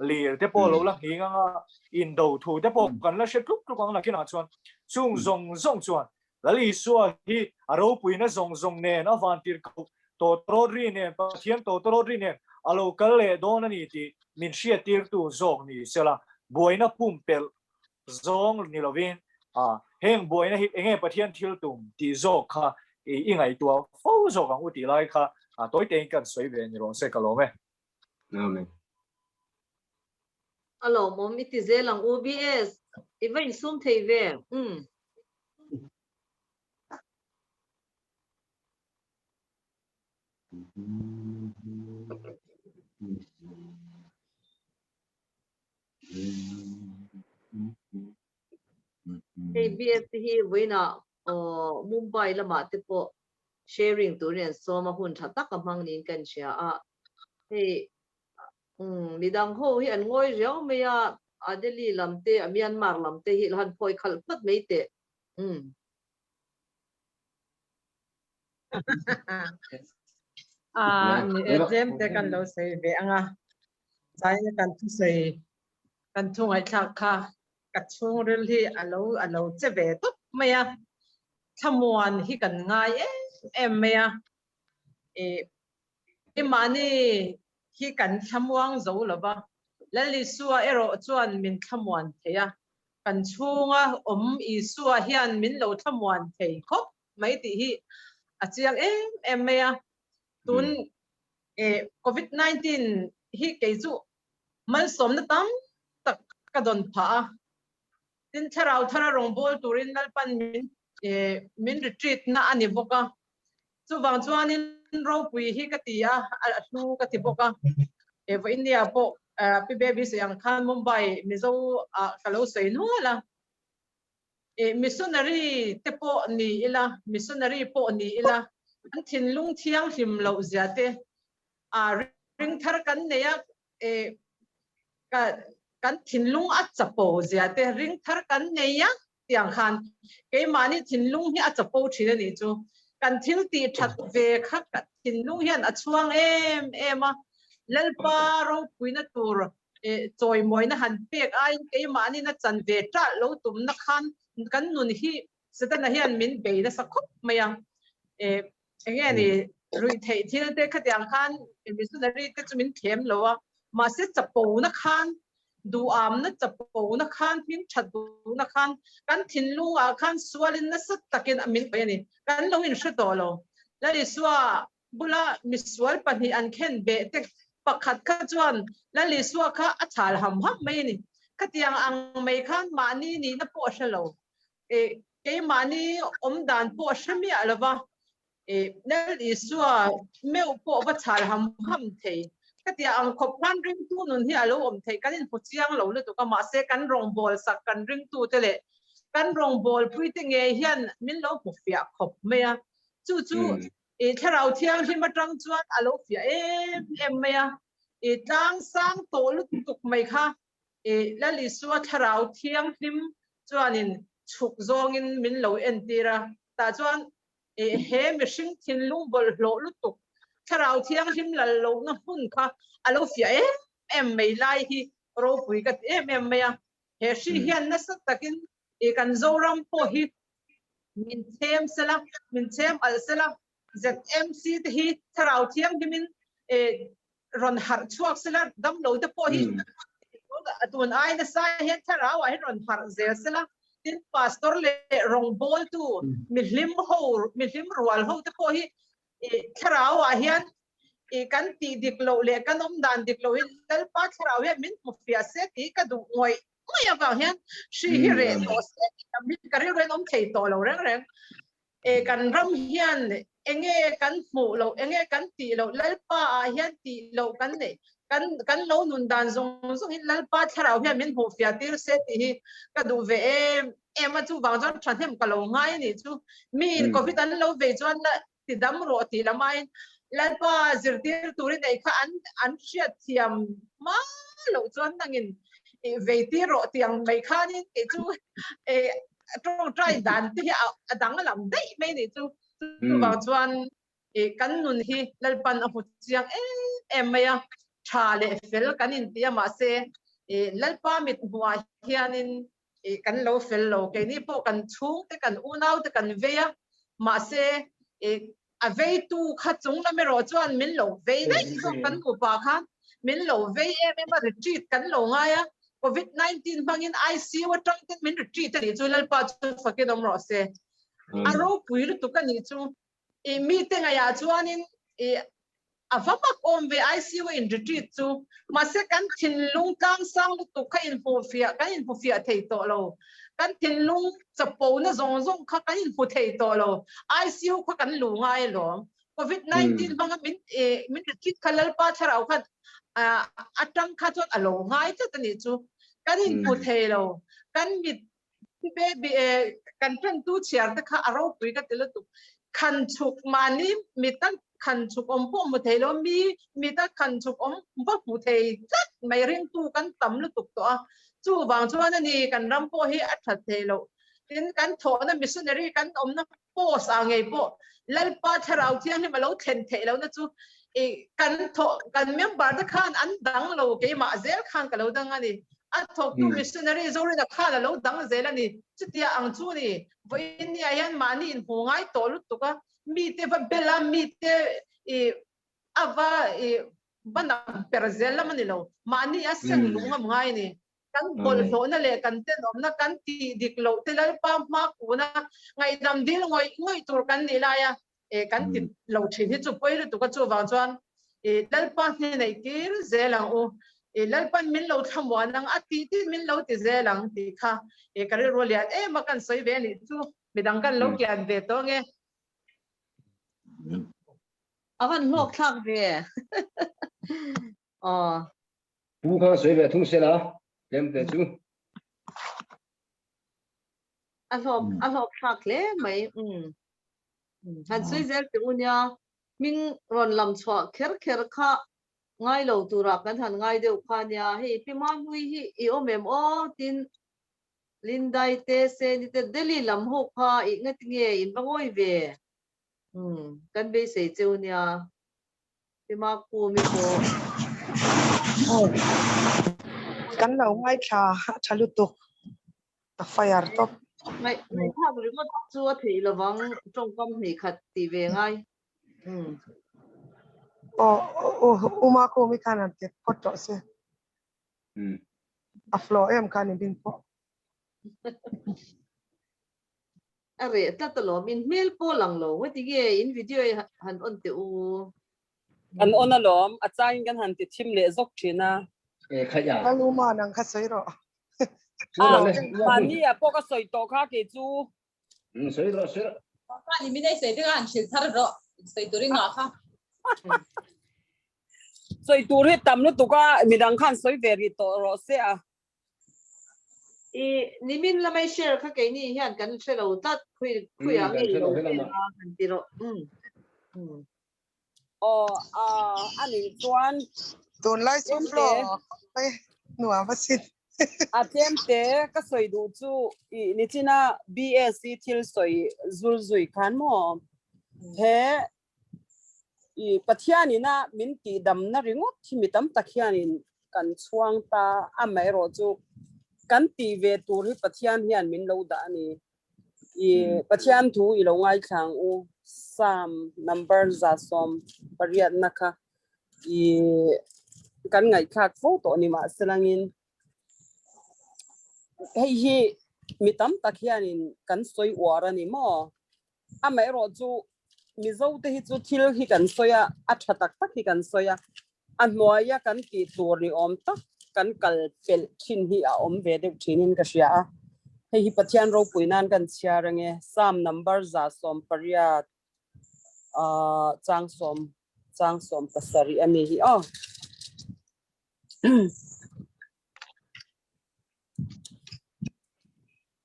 lir te pawh lo la nghing anga indo thu te pawh kan la hre tluk tluk ang nakinah chuan chung zawng zawng chuan Lal Isua hi a ropuina zawng zawng nen a vantirhkoh tawtawrawt ri nen, Pathian tawtawrawt ri nen a lo kal leh dawn a ni tih min hriattirtu zawk ni sela, buaina pumpelh zawng ni lovin heng buaina hi enge Pathian thil tum tih zawk kha i ngaihtuah fo zawk ang u tih lai kha tawi tein kan sawi ve ni rawh se ka lawm e. Amen. A lawmawm i ti zel ang u BS i va insum thei ve. Umm. Hei BS te hi vawiinah Mumbai lamah te pawh sharing turin an sawm a, hun tha tak a hmang niin kan hria a. Hei midang ho hi an ngawi riau mai a, a Delhi lam te, a Myanmar lam te hi la han phawi khalh phawt mai teh. A ni e, tlem te kan lo sawi ve ang a, zaina kan thusawi kan thu ngaihthlak kha ka chhungril hi a lo a lo che ve tawp mai a, thlamuan hi kan ngai em em mai a, ih keimahni hi kan thlamuang zo lo va, Lal Isua erawh chuan min thlamuan thei a, kan chhunga awm Isua hian min lo thlamuan thei khawp mai tih hi a chiang em em mai a, tun Covid 19 hi kei chu malsawmna tam tak ka dawn phah a, tin thlarau thara rawngbâwl turin Lalpan min min retreat na a ni bawk a, chuvang chuanin ropui hi ka ti a, a hlu ka ti bawk a, vawiin nia pawh Pi Baby sawi ang khan Mumbai Mizo ah ka lo sawi nual a, missionary te pawh ni ila, missionary pawh ni ila, an thinlung thianghlim loh zia te ring thar kan nei a, kan thinlung a chapo zia te ring thar kan nei a tiang khan keimahni thinlung hi a chapo thin a nih chu. Kan thil tih that ve kha thinlung hian a chhuang em em a, Lalpa ropuina tur chawimawina han pek aiin keimahni na chan ve ṭalh lo tumna khan kan nun hi Setana hian min bei nasa khawp mai a. Enge ni ruih theih thil te khatiang khan missionary te chu min thlem lo a, mahse chapo na khan duham na chapo na khan hming that duh na khan kan thinlung ah khan sualin nasa takin min paih a ni, kan lo inhre tawh lo. Lal Isua bula misual pahnih an khen beh te pakhat kha chuan Lal Isua kha a chhal ham ham mai a ni. Khatiang ang mai khan mahni nihna pawh a hre lo. Keimahni awm dan pawh a hre miah lo va, Lal Isua meuh pawh va chhal ham ham thei. Khatiang ang khawp khan ringtu nun hi a lo awm theih kan inhmu chiang lo lutuk a, mahse kan rawngbâwl sak kan ringtute leh kan rawngbâwlpuite ngei hian min lo hmu fiah khawp mai a. Chu chu Thlarau Thianghlim atang chuan a lo fiah em em mai a, tlang sang tawh lutuk mai kha Lal Isua Thlarau Thianghlim chuanin chhuk zawngin min lo entir a, tah chuan he mihring thinlung bawlhhlawh lutuk Thlarau Thianghlim lal lohna hmun kha a lo fiah em em mai lai hi ropui ka ti em em mai a. He hri hian nasa takin kan Zoram pawh hi min chhem sela, min chhem alh sela, ZMC te hi Thlarau Thianghlimin rawn harh chhuak sela, damlo te pawh hi tun ai nasa hian thlarau ah hian rawn harh zel sela, tin pastor leh rawngbawltu mihlim ho, mihlim rual ho te pawh hi thlarau ah hian kan tih dik loh leh kan awm dan dik loh hi Lalpa thlarau hian min hmu fiah se tih ka duh ngawih ngawih avang hian hri hi reh tawh se tih tam hi ka rilru hian awm thei tawh lo reng reng. Kan ram hian enge kan hmuh loh, enge kan tih loh, Lalpa ah hian tih loh kan neih. Kan kan lo nun dan zawng zawng hi Lalpa thlarau hian min hmuh fiah tir se tih hi ka duh ve em em a, chuvang chuan thahnem ka lo ngai a nih chu. Miin Covid an lo vei chuan la ti dam rawh tih lam aiin Lalpa zirtir turin ei kha an an hriat thiam hma loh chuan nangin i vei tir rawh tih ang mai khanin kei chu tawngtai dan te hi a danglam daih mai a nih chu. Chuvang chuan kan nun hi Lalpan a hmu chiang em em mai a, tha leh fel kan inti a, mahse Lalpa mit hmuhah hianin kan lo fel lo. Keini pawh kan chhungte, kan unaute kan vei a, mahse a veitu kha chung lam erawh chuan min lo vei daih zawk kan nupa khan min lo vei em em a, retreat kan lo ngai a, Covid 19 hmangin ICU atang ten min retreat a nih chu Lalpa chu fakin awm rawh se. A ropui lutuk a nih chu. I mite ngaihah chuanin i a va mak awm ve ICU in retreat chu. Mahse kan thinlung tlangsang lutuk kha inhmuhfiah kan inhmufiah thei tawh lo. Kan thinlung chapona zawng zawng kha kan inhmu thei tawh lo. ICU kha kan luh ngai alawm. Covid 19 hmanga min min retreat kha Lalpa thlarau khan atang kha chuan a lo ngai tlat a nih chu. Kan inhmu thei lo. Kan mit Baby kan ṭantu chhiar te kha a ropui ka ti lutuk. Khan chhuk mahni mita khan chhuk awm pawh hmu thei lo, mi mita khan chhuk awm va hmu thei tlat mai ringtu kan tam lutuk tawh a. Chuvang chuan a ni kan ram pawh hi a that thei loh. Tin, kan thawhna missionary kan awmna post ah ngei pawh Lalpa Thlarau Thianghlim a lo thlen theih lohna chu i kan thawh kan member te khan an dang lo keimah zel khan ka lo dang a ni. A thawktu missionary Zorina khan a lo dang zel a ni. Chutia ang chu ni vawiin ni ah hian mahni inhmu ngai tawh lutuk a, mite va bel a, mite i a va i va nam per zel lam a ni lo. Mahni a seng lung a ngai a ni. Kan bawlhhlawhna leh kan tenawmna kan tih dik loh te Lalpa hma kuna ngaihdam dil ngawih ngawih tur kan nih laia kan ti lo thin hi chu pawi lutuk a, chuvang chuan Lalpa hneneih tir zel ang u, Lalpan min lo thlamuan ang a tih tih min lo ti zel ang tih kha ka rilru a lian em a, kan sawi ve a nih chu midang kan lo kian ve tawh ange. A van hlawk thlak ve. Aw. Pu kha sawi ve thung sela tlem te chu. A hlawk a hlawk thlak hle mai. Um. Han sawi zel teh u nia. Hming rawn lam chhuah kher kher kha ngai lo turah kan han ngai deuh kha nia. Hei Pi Mahlui hi i awm em aw tin Lindai te Seni te Delhi lam ho kha i ngatinge in va ngawi ve. Um kan beisei cheu nia. Tima Kumi pawh. Aw kan lo ngaithla a tha lutuk a fire tawp. Ngaih ngaihthlak ringawt chu a theih lovang tawngkam hnih khat tih ve ngai. Umm. Aw Uma Kumi khan han ti phawt tawh se. A flow em khan i bing pawh. A reh tlat alawm, in hmel pawh lang lo. Heti nge in video hi han on teh u. Kan on alawm, a changin kan han ti thim leh zawk thin a. E khaih a. Lal Uma nang kha sawi rawh. A, mahni ah pawh ka sawi tawh kha kei chu. Um, sawi rawh, sawi rawh. Kha ni min ei sawi te kha han hrilh thar rawh, sawi tur i ngah kha. Sawi tur hi tam lutuk a, midang khan sawi ve rih tawh rawh se a. I nimin lamai share kha keini hian kan hre lo tlat khui khui ah ngei lo vel a kan ti rawh um um. Aw a a nih chuan Tunlai chu tlem te flow mai nuam asin. A tlem te ka sawi duh chu i nichina BSc thil sawi zul zui khan maw he I Pathianina min tihdamna ringawt hi mi tam tak hianin kan chhuang ta, amaherawhchu kan tih ve tur hi Pathian hian min lo dah a ni. I Pathian thu i lo ngaithla ang u, Psalm number 180 na kha i kan ngaihthlak fo tawh ni mahselangin hei hi mi tam tak hianin kan sawi uar a ni maw? Amaherawhchu Mizo te hi chu thil hi kan sawi a, a tha tak tak hi kan sawi a, a hnuaia kan tih tur ni awm tak kan kal pelh thin hi a awm ve deuh thinin ka hria a. Hei hi Pathian ropui nan kan chhiar ange, Psalm number 180 chang sawm chang 17 a ni hi aw.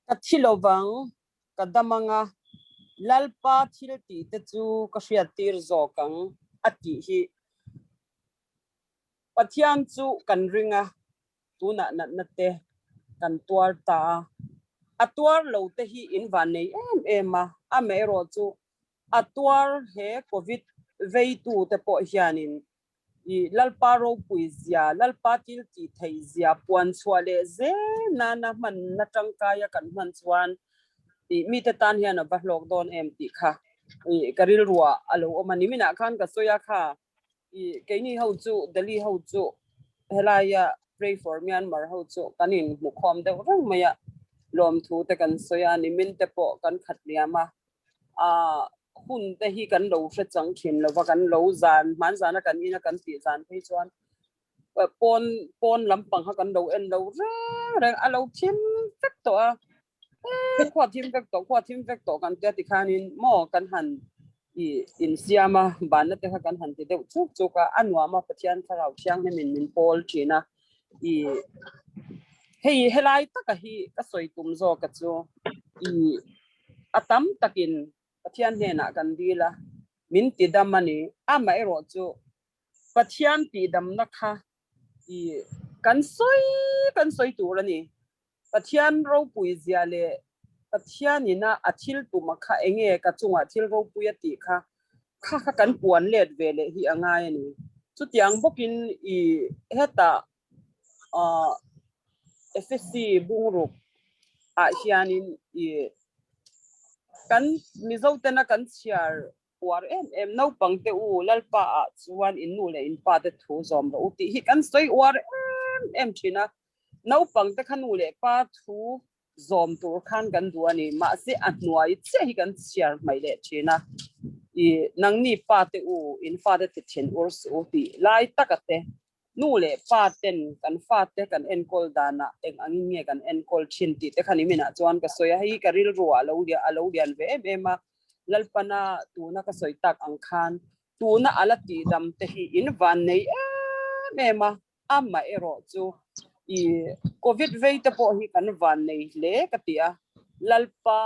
Ka thi lovang, ka dam anga, Lalpa thil tih te chu ka hriattir zawk ang, a tih hi. Pathian chu kan ring a, tunah natna te kan tuar ta a, a tuar lo te hi in van nei em em a, amaherawh chu a tuar he Covid veitu te pawh hianin i Lalpa ropui zia, Lalpa thil tih theih zia puan chhuah leh zel nana hmanna tangkaia kan hman chuan i mite tan hian a va hlawk dawn em tih kha i ka rilruah a lo awm a ni. Minah khan ka sawi a kha i keini ho chu Delhi ho chu helaia Pray for Myanmar ho chu kan inhmukhawm deuh reng mai a, lawmthu te kan sawi a, nimin te pawh kan khat liam a. A hun te hi kan lo hre chang thin lo va, kan lo zan hman zana kan ina kan tih zan phei chuan pawn pawn lampang kha kan lo en lo reng reng a lo thim vek tawh a, e khua thim vek tawh khua thim vek tawh kan tia tikhanin maw kan han i insiam a, banna te kha kan han ti deuh chuk chuk a, a nuam a Pathian thlarau thianghlimin min pawl thin a, i hei helai taka hi ka sawi tum zawk a chu i A tam takin Pathian hnenah kan dil a, min tidam a ni. Amaherawh chu Pathian tihdamna kha i kan sawi kan sawi tur a ni. Pathian ropui zia leh Pathianina a thil tuma kha enge ka chungah thil ropui a tih kha kha kha kan puan let ve leh hi a ngai a ni. Chutiang bawkin i hetah Efesi bungruk ah hianin i kan Mizo tena kan chhiar uar em em naupang te u Lalpa ah chuan in nu leh in pa te thu zawm rawh u tih hi kan sawi uar em em thin a, naupang te kha nu leh pa thu zawm tur khan kan duh a ni, mahse a hnuai chiah hi kan chhiar hmaih leh thin a, i nangni pa te u in fate ti thin ur suh u tih lai taka te Nu leh pa ten kan fate kan enkawl danah eng angin nge kan enkawl thin tih te kha niminah chuan ka sawi a, hei hi ka rilru ah a lo lian ve em em a, Lalpana tuna ka sawi tak ang khan tuna a la tihdam te hi in van nei em em a, amah erawh chu i Covid vei te pawh hi kan van nei hle ka ti a, Lalpa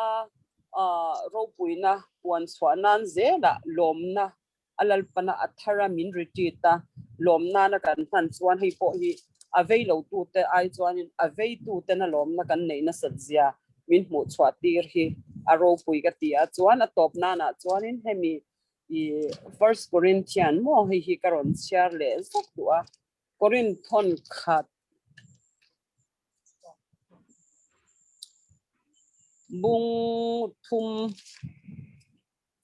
ropuina puan chhuah nan zelah lawmna a Lalpana a thar a min retreat a, lawm nana kan hman chuan hei pawh hi a vei lo tute ai chuanin a vei tuten a lawmna kan neih nasat zia min hmuh chhuah tir hi a ropui ka ti a, chuan a tawp nanah chuanin hemi i First Corinthian maw hei hi ka rawn chhiar leh zuk duh a, Corinthon khat bung thum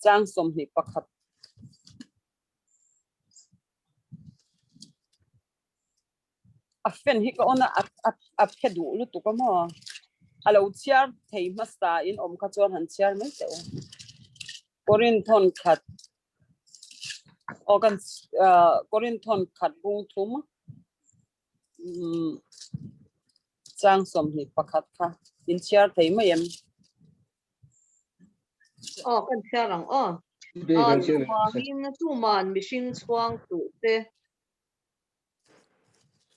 Chang 21. A fan hi ka on a, a phe duh lutuk a maw? A lo chhiar thei hmasa in awm kha chuan han chhiar mai teh u. Korinthon khat aw kan Korinthon khat bung thum chang 21 kha in chhiar thei mai em? Aw kan chhiar ang aw. Chuvangin tuman mihring chhuang suh se.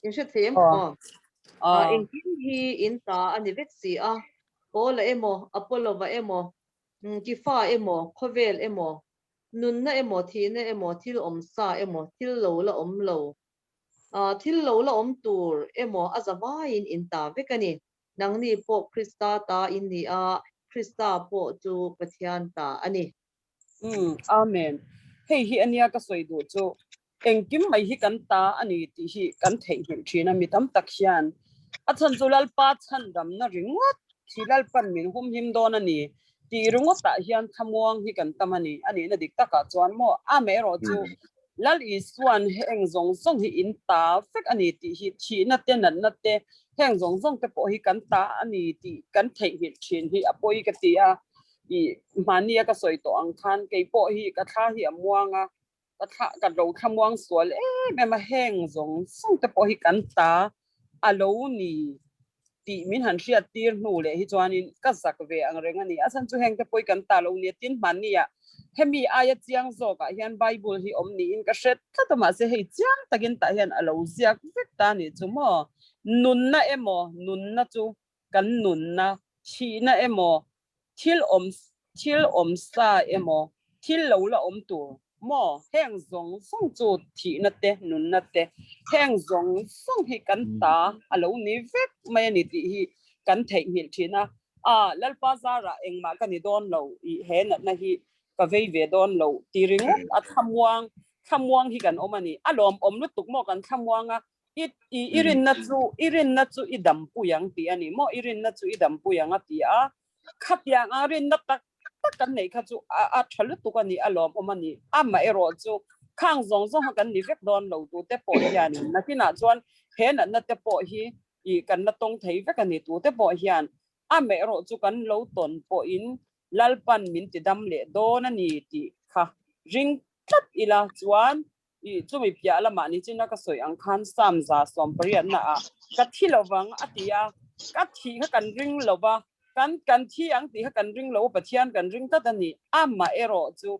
In hre thei em aw? Engkim hi in ta a ni vek si a, Paula emaw, Apollo-va emaw, Kifa emaw, khawvel emaw, nunna emaw, thihna emaw, thil awm sa emaw, thil lo la awm lo, thil lo la awm tur emaw a zavaiin in ta vek a ni. Nangni pawh Krista ta in ni a, Krista pawh chu Pathian ta a ni. Umm, Amen. Hei hi ania ka sawi duh chu, engkim mai hi kan ta a ni tih hi kan theihnghilh thin a, mi tam tak hian a chhan chu Lalpa chhandamna ringawt hi Lalpan min humhim dawn a ni tih ringawtah hian thlamuang hi kan tam a ni. A nihna dik takah chuan maw amaherawh chu Lal Isuan heng zawng zawng hi in ta vek a ni tih hi thihna te natna te heng zawng zawng te pawh hi kan ta a ni tih kan theihnghilh thin hi a pawi ka ti a, i mahnia ka sawi tawh ang khan kei pawh hi ka thla hi a muang a, ka thla ka lo thlamuang sual em em a, heng zawng zawng te pawh hi kan ta a lo ni tih min han hriat tir hnu leh hi chuanin ka zak ve ang reng a ni. A chhan chu heng te pawh hi kan ta lo nia tin hmannia Hemi aia chiang zawkah hian Bible hi awm niin ka hre tlat a, mahse hei chiang takin tah hian a lo ziak vek ta a nih chu maw? Nunna emaw, nunna chu kan nunna, thihna emaw, thil awm thil awm sa emaw, thil lo la awm tur maw? Heng zawng zawng chu thihna te, nunna te, heng zawng zawng hi kan ta a lo ni vek mai a ni tih hi kan theihnghilh thin a. A, Lalpa zarah engmah ka ni dawn lo, i he natna hi ka vei ve dawn lo ti ringawt a thlamuang, thlamuang hi kan awm a ni. A lawmawm lutuk maw kan thlamuang a, i, i, i rinna chu, i rinna chu i dampui ang tih a ni maw, i rinna chu i dampui ang a ti a, khatiang a rinna tak tak kan neih kha chu a, a tha lutuk a ni, a lawmawm a ni. Amaherawh chu khang zawng zawng kha kan ni vek dawn lo tute pawh hianin nakinah chuan he natna te pawh hi i kan la tawng thei vek a ni. Tute pawh hian amaherawh chu kan lo tawn pawhin Lalpan min ti dam leh dawn a ni tih kha ring tlat ila chuan i chumi piah lamah nichina ka sawi ang khan Psalm 118 ah ka thi lovang a ti a, ka thih kha kan ring lo va, kan kan thi ang tih kha kan ring lo, Pathian kan ring tlat a ni. Amaherawh chu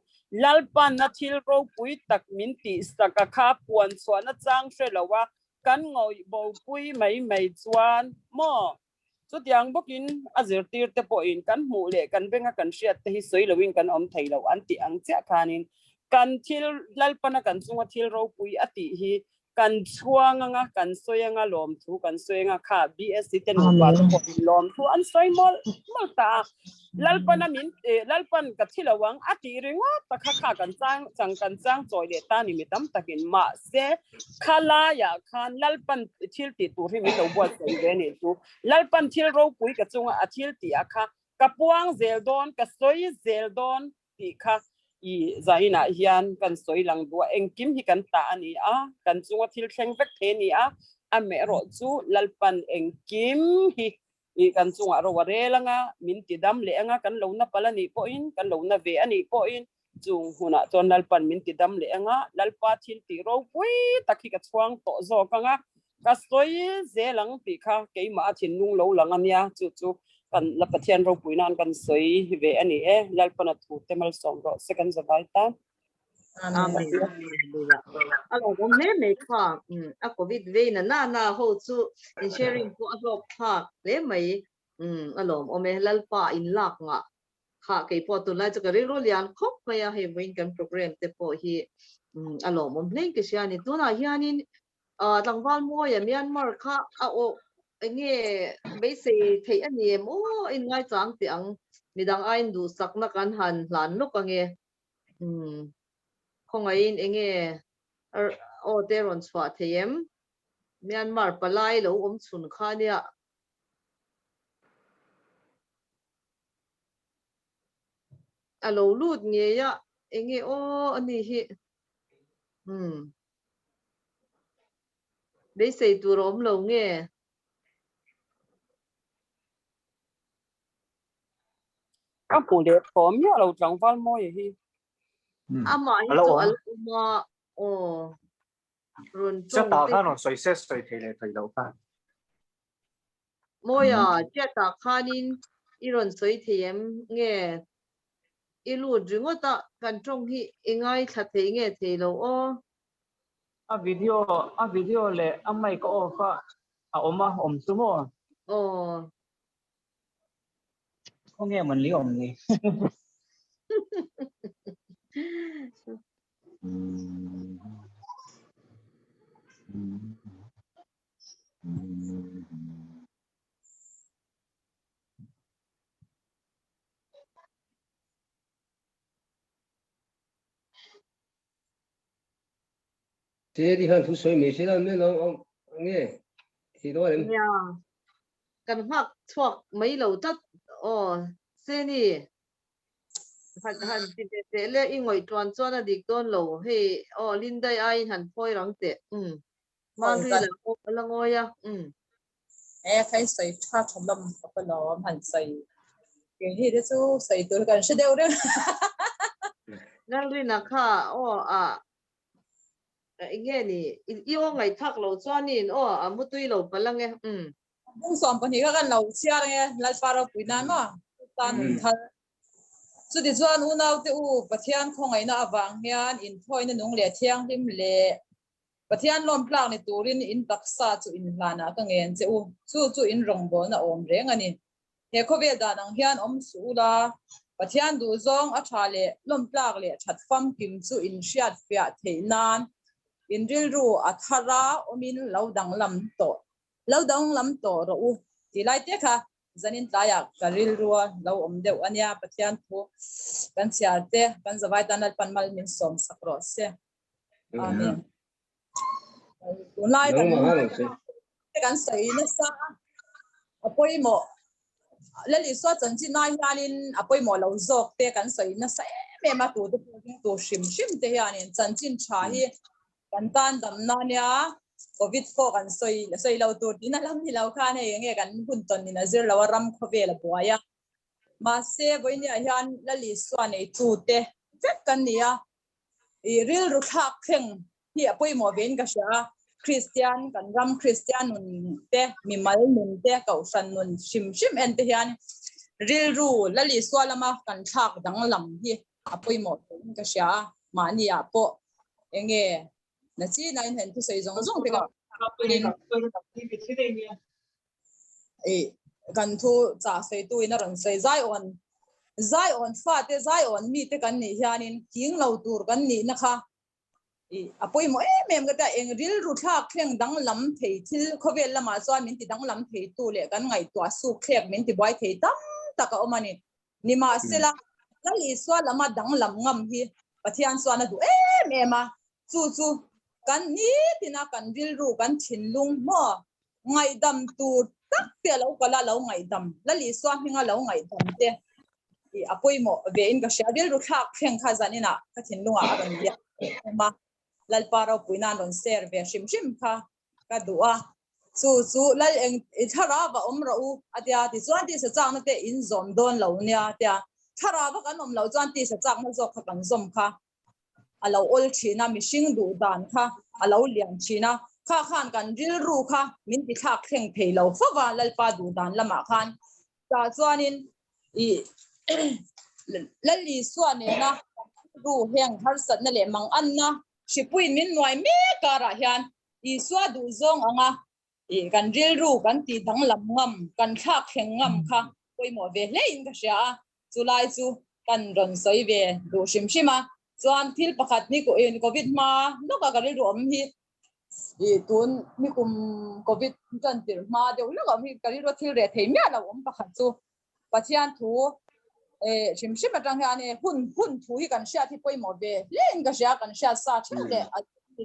Lalpan a thil ropui tak min tihsak a kha puan chhuahna chang hre lo a, Kan ngawih bopui mai mai chuan maw? Chutiang bawkin a zirtirte pawhin kan hmuh leh kan benga kan hriat te hi sawi loin kan awm thei lo an tih ang chiah khanin kan thil Lalpana kan chunga thil ropui a tih hi kan chhuang anga kan sawi anga lawmthu kan sawi anga kha BSc te nupa te pawhin lawmthu an sawi mawlh mawlh ta a. Lalpana min Lalpan ka thi lo ang a tih ringawt ta kha kha kan chang chang kan chang chawi leh ta ni mi tam takin mahse khalaiah khan Lalpan thil tih tur hi min lo buatsaih ve nih chu Lalpan thil ropui ka chunga a thil tih a kha ka puang zel dawn ka sawi zel dawn tih kha i zainah hian kan sawi lang duh a engkim hi kan tah a ni a kan chunga thil thleng vek thei a ni a amaherawh chu Lalpan engkim hi I kan chungah ro a rel anga, min ti dam leh anga, kan lo na pal a nih pawhin, kan lo na ve a nih pawhin, chung hunah chuan Lalpan min ti dam leh anga, Lalpa thil tih ropui tak hi ka chhuang tawh zawk anga, ka sawi zel ang tih kha keimah a thinlung lo lang a nia, chu chu kan la Pathian ropui nan kan sawi ve a ni e, Lalpan a thute malsawm rawh se kan zavai ta. Amen. A lo awm hle mai kha. A covid vei na na na ho chu in sharing pawh a hlawk thlak hle mai. A lawm awm e. Lalpa in lak ngah kha kei pawh tunlai chu ka rilru lian khawp mai a hei vawiin kan program te pawh hi a lawm awm hle in ka hria a ni. Tunah hianin tlangval mawia Myanmar kha a awh enge beisei theih a ni em aw in ngaichang teh ang midang aiin duhsakna kan han hlan lawk ange. Umm khawngaihin enge aw te rawn chhuah thei em? Myanmar palai lo awm chhun kha nia. A lo lut ngei a enge aw a ni hi. Umm beisei tur a awm lo nge? Ka hmu leh tawh miah lo tlangval mawi hi. Amah hi chu a la awm a aw rawn tawng te. Khan rawn sawi se sawi thei leh thei loh khan. Mawia chat-ah khanin i rawn sawi thei em nge i lut ringawt a kan tawng hi i ngaithla thei nge thei lo aw. A video a video leh a mic a off a a awm a awm chu maw? Aw. Khawnge mawn li awm ni? Te ti khan thu sawi mai se la me lo nge thi dawn em? Nia kan nghak chhuak mai lo tlat aw Seni han han ti ve teh le i ngawih tuan chuan a dik dawn lo hei aw Lindai aiin han phawi rang teh umm Manri la a la ngawi a umm. E khai sawi tha tha lam ka pa lawm han sawi keini te chu sawi tur kan hre deuh reng. Lalrina kha aw a enge ni i aw ngaihthak lo chuanin aw a mutui lo palh ange umm. Bung 12 kha kan lo chhiar ange Lalpa ropui nan maw tan hun thar. Chutichuan unaute u, Pathian khawngaihna avang hian inthawina nung leh thianghlim leh Pathian lawmtlak ni turin in taksa chu inhlanah ka ngen che u. Chu chu in rawngbawlna awm reng a ni. He khawvel dan ang hian awm suh ula, Pathian duhzawng a tha leh lawmtlak leh that famkim chu in hriatfiah theih nan in rilru a thar a awmin lo danglam tawh lo danglam tawh rawh u tih lai te kha zanin tlaiah ka rilrua lo awm deuh a nia. Pathian thu kan chhiar te kan zavai tan Lalpan mal min sawm sak rawh se. Amen. Tunlai kan kan sawi nasa a pawimawh Lal Isua chanchin ai hianin a pawimawh lo zawk te kan sawi nasa em em a tute pawh ring tur hrim hrim te hianin chanchin tha hi kan tan damna nia Covid pawh kan sawi sawi lo tur tihna lam ni lo khan hei enge kan hun tawn in a zir lo a ram khawvel a buai a mahse vawinia hian Lal Isua neitu te vek kan ni a I rilru thlak thleng hi a pawimawh vein ka hria a, Kristian kan ram Kristian nun te, mimal nun te, kohhran nun hrim hrim en te hian rilru Lal Isua lama kan thlak danglam hi a pawimawh vein ka hria a, mahni ah pawh enge na chin a inhen thusawi zawng zawng te ka I kan thu chah sawi tu in a rawn sawi zai awn zai awn fa te zai awn mi te kan nih hianin king lo tur kan nih na kha i a pawimawh em em ka tia eng rilru thlak thleng danglam thei thil khawvel lamah chuan min ti danglam thei tu leh kan ngaihtuah suk thlek min ti buai thei tam tak a awm a ni. Nimahsela Lal Isua lama danglam ngam hi Pathian chuan a duh em em a, chu chu kan nitina kan rilru kan thinlung maw ngaihdam tur tak te a lo kal a, lo ngaihdam, Lal Isua hminga lo ngaihdam te i a pawimawh ve in ka hria, rilru thlak thleng kha zaninah ka thinlungah a rawn liak em a, Lalpa ropui nan rawn share ve hrim hrim kha ka duh a, chu chu Lal eng i thlarau va awm rawh u a tia, tichuan tisa chakna te in zawm dawn lo nia a tia, thlarau va kan awm loh chuan tisa chakna zawk kha kan zawm kha a lo awl thin a, mihring duh dan kha a lo lian thin a, kha khan kan rilru kha min ti thlak thleng thei lo fo va Lalpa duh dan lamah khan tah chuanin i Lal Isua nena rilru heng harsatna leh manganna hripuiin min nuai mek karah hian Isua duh zawng anga i kan rilru kan tih danglam ngam, kan thlak thleng ngam kha pawimawh ve hle in ka hria a, chulai chu kan rawn sawi ve duh hrim hrim a. Chuan thil pakhat ni in Covid hma lawka ka rilru awm hi i tun ni kum Covid tan tirh hma deuh lawk awm hi ka rilru thil reh thei miah lo awm pakhat chu Pathian thu hrim hrim atang hian hun hun thu hi kan hriat hi pawimawh ve hle in ka hria kan hriat sa theuh leh a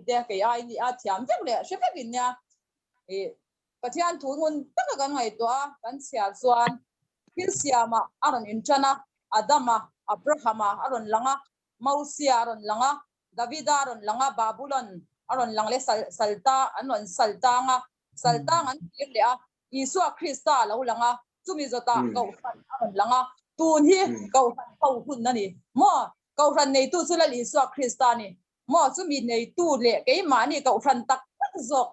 te kei ai ni a thiam vek leh hre vek in nia i Pathian thu ngun taka kan ngaihtuah a kan chhiar chuan thil siamah a rawn intan a Adama Abrahama a rawn lang a Mosia a rawn lang a Davida a rawn lang a Babulon a rawn lang leh Salta an rawn saltang a saltang an tir leh a Isua Krista a lo lang a, chumi zawtah Kohhran a rawn lang a, tun hi Kohhran ho hun a ni. Maw? Kohhran neitu chu Lal Isua Krista a ni. Maw? Chumi neitu leh keimahni Kohhran tak tak zawk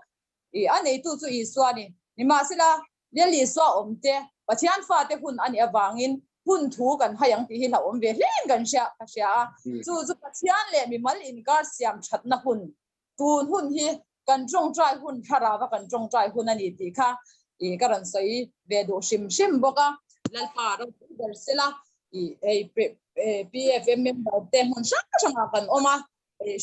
i a neitu chu Isua a ni. Nimahsela, Lal Isua awmte, Pathian fate hun a nih avangin hun thu kan hai ang tih hi hlauhawm ve hlein kan hria ka hria a. Chu chu Pathian leh mimal inkar siam thatna hun Tun hun hi kan tawngtai hun thlarau a kan tawngtai hun a ni tih kha i ka rawn sawi ve duh hrim hrim bawk a. Lalpa ropui ber sela i hei PFM member te hmun hrang hrangah kan awm a,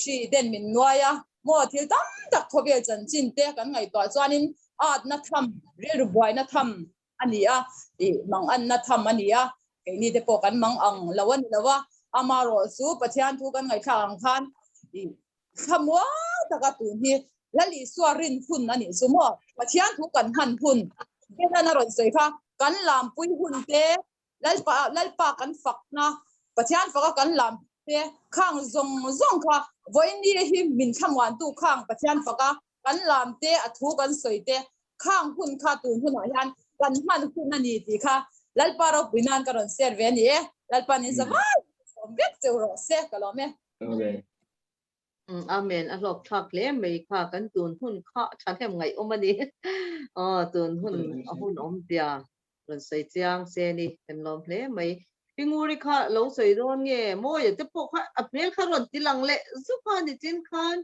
hri ten min nuai a, maw thil tam tak khawvel chanchin te kan ngaihtuah chuanin atna tham, rilru buaina tham a ni a, i manganna tham a ni a, keini te pawh kan mang ang lo a ni lo a, amarawh chu Pathian thu kan ngaihthlak ang khan i thlamuang taka tun hi Lal Isua rin hun a nih chu maw? Pathian thu kan hman hun, Benan a rawn sawi kha, kan lampui hun te, Lalpa Lalpa kan fakna, Pathian faka kan lam te, khang zawng zawng kha vawiini hi min thlamuantu khang Pathian faka kan lam te, a thu kan sawi te, khang hun kha tun hunah hian kan hman hun a ni tih kha Lalpa ropui nan ka rawn share ve a ni e. Lalpa nin za vai sawm vek cheu rawh se ka lawm e. Amen. Amen a hlawk thlak hle mai kha kan tun hun kha thahnem ngaih awm a ni. Aw tun hun a hun awm zia rawn sawi chiang se ni kan lawm hle mai. Pinguri kha lo sawi dawn nge Mawia te pawh kha a hmel kha rawn ti lang leh zuk a nichin khan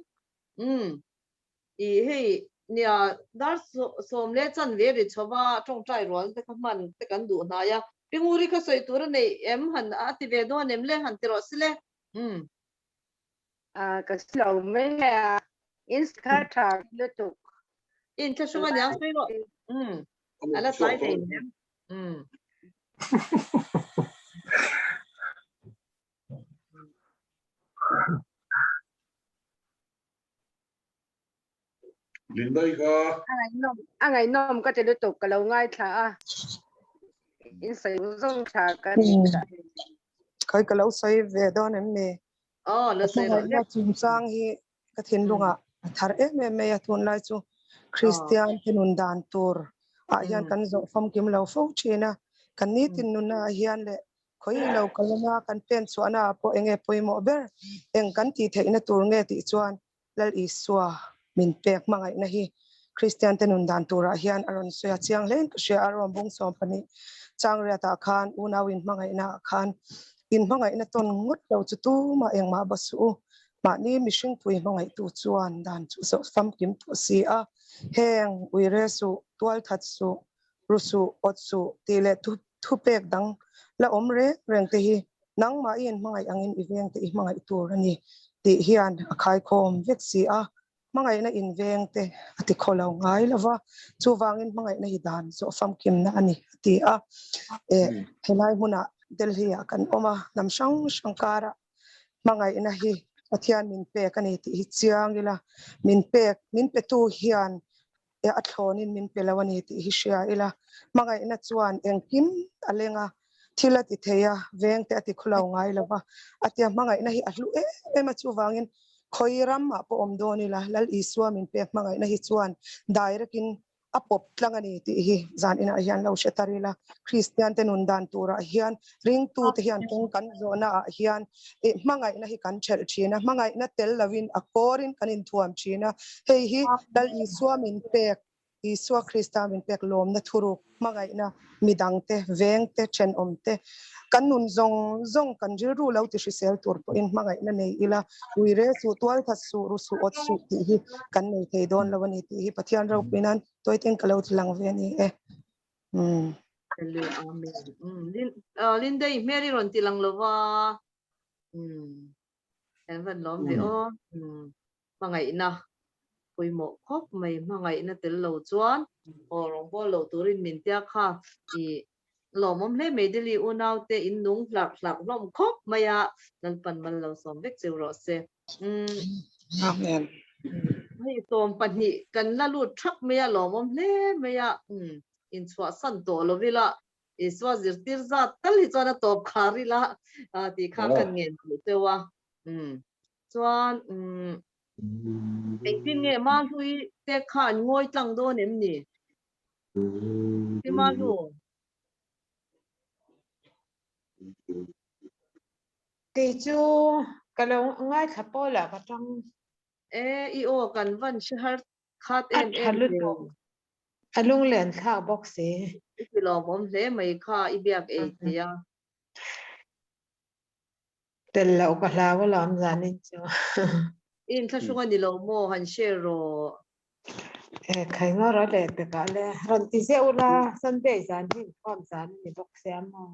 umm i hei nia dar sawm leh chanve ri chhova tawngtai rual te kha hman te kan duh hnai a Pinguri kha sawi tur a neih em han a ti ve dawn em le han ti rawh sile umm. A ka si lo mai a in kha tha lutuk. In thlahrung a niang sawi rawh. Umm a la tlai thei em. Umm. Lindai kha. A ngaihnawm a ngaihnawm ka ti lutuk ka lo ngaithla a. In sawi zawng tha ka ti. Khai ka lo sawi ve dawn em ni? Aw la sawi rawh le. Chungchang hi ka thinlungah a thar em em mai a tunlai chu Kristian te nun dan tur ah hian kan zawh famkim lo fo thin a. Kan nitin nunna ah hian leh khawi lo kalna kan pen chhuahna ah pawh enge pawimawh ber eng kan tih theihna tur nge tih chuan Lal Isua min pek hmangaihna hi Kristian te nun dan turah hian a rawn sawi a, chiang hlein ka hria a, Rom bung 12 changriat ah khan unau in hmangaihna ah khan in hmangaihna tawn ngawt lo chu tumah engmah ba suh u, mahni mihring pui hmangaihtu chuan dan chu zawh famkim tawh si a, heng uire suh, tualthat suh, ru suh, awt suh tih leh thupek dang la awm reng reng te hi nangmah i inhmangaih angin i veng te i hmangaih tur a ni tih hian a khaikhawm vek si a, hmangaihna inveng te a ti khaw lo ngai lo va, chuvangin hmangaihna hi dan zawh famkimna a ni a ti a. Eh, helai hmunah Delhi-ah kan awm a, hnam hrang hrang karah hmangaihna hi Pathian min pek a ni tih hi chiang ila, min pek, min petu hian a thlawnin min pe lo a ni tih hi hria ila, hmangaihna chuan engkim a leng a, thil a ti thei a, vengte a ti khulo ngai lo va, a tia hmangaihna hi a hlu em em a, chuvangin khawi ramah pawh awm dawn ila, Lal Isua min pek hmangaihna hi chuan direct in a pawp tlang a ni tih hi zan inah hian lo hre tar ila, Kristian te nun dan turah hian ringtu te hian kawng kan zawhna ah hian ih hmangaihna hi kan thelh thin a, hmangaihna tel lovin a kawrin kan inthuam thin a, hei hi Lal Isua min pek, Isua Krista min pek lawmna thuruk, hmangaihna, midangte, vengte, thenawmte, kan nun zawng zawng kan rilru lo ti hrisel tur pawhin hmangaihna nei ila, uire suh, tualthat suh, ru suh, awt suh tih hi kan nei thei dawn lo a ni tih hi Pathian ropui nan tawitein ka lo ti lang ve a ni e. Umm. Hallelujah Amen. Umm Lin ah Linda i hmel i rawn ti lang lova. Umm. Kan van lawm ve aw. Umm. Hmangaihna pawimawh khawp mai hmangaihna tel lo chuan aw rawngbâwl lo turin min tia kha i lawmawm hle mai Delhi unaute in nung hlarh hlarh hlawm khawp mai a Lalpan mal lo sawm vek cheu rawh se. Umm. Amen. Hei 12 kan la lut thap mai a lawmawm hle mai a. Umm. Inchhuahsan tawh lo ila Isua zirtir zat tal hi chuan a tawp khar ila tih kha kan ngen duh deuh a. Umm. Chuan umm engtin nge Mahlui te kha an ngawi tlang dawn em ni? Pi Mahlu. Kei chu ka lo ngaithla pawl ah ka tang. E i aw kan van hre har khat em em ve. A lunglen thlak bawk si. I ti lawmawm hle mai kha i biak ei thei a. Tel loh ka hlau alawm zanin chu. I inthlahrung a ni lo maw han share rawh. E khai ngaw rawh leh pekah le. Rawn ti zeuh ula Sunday zan hi inkhawm zan a ni bawk sia maw.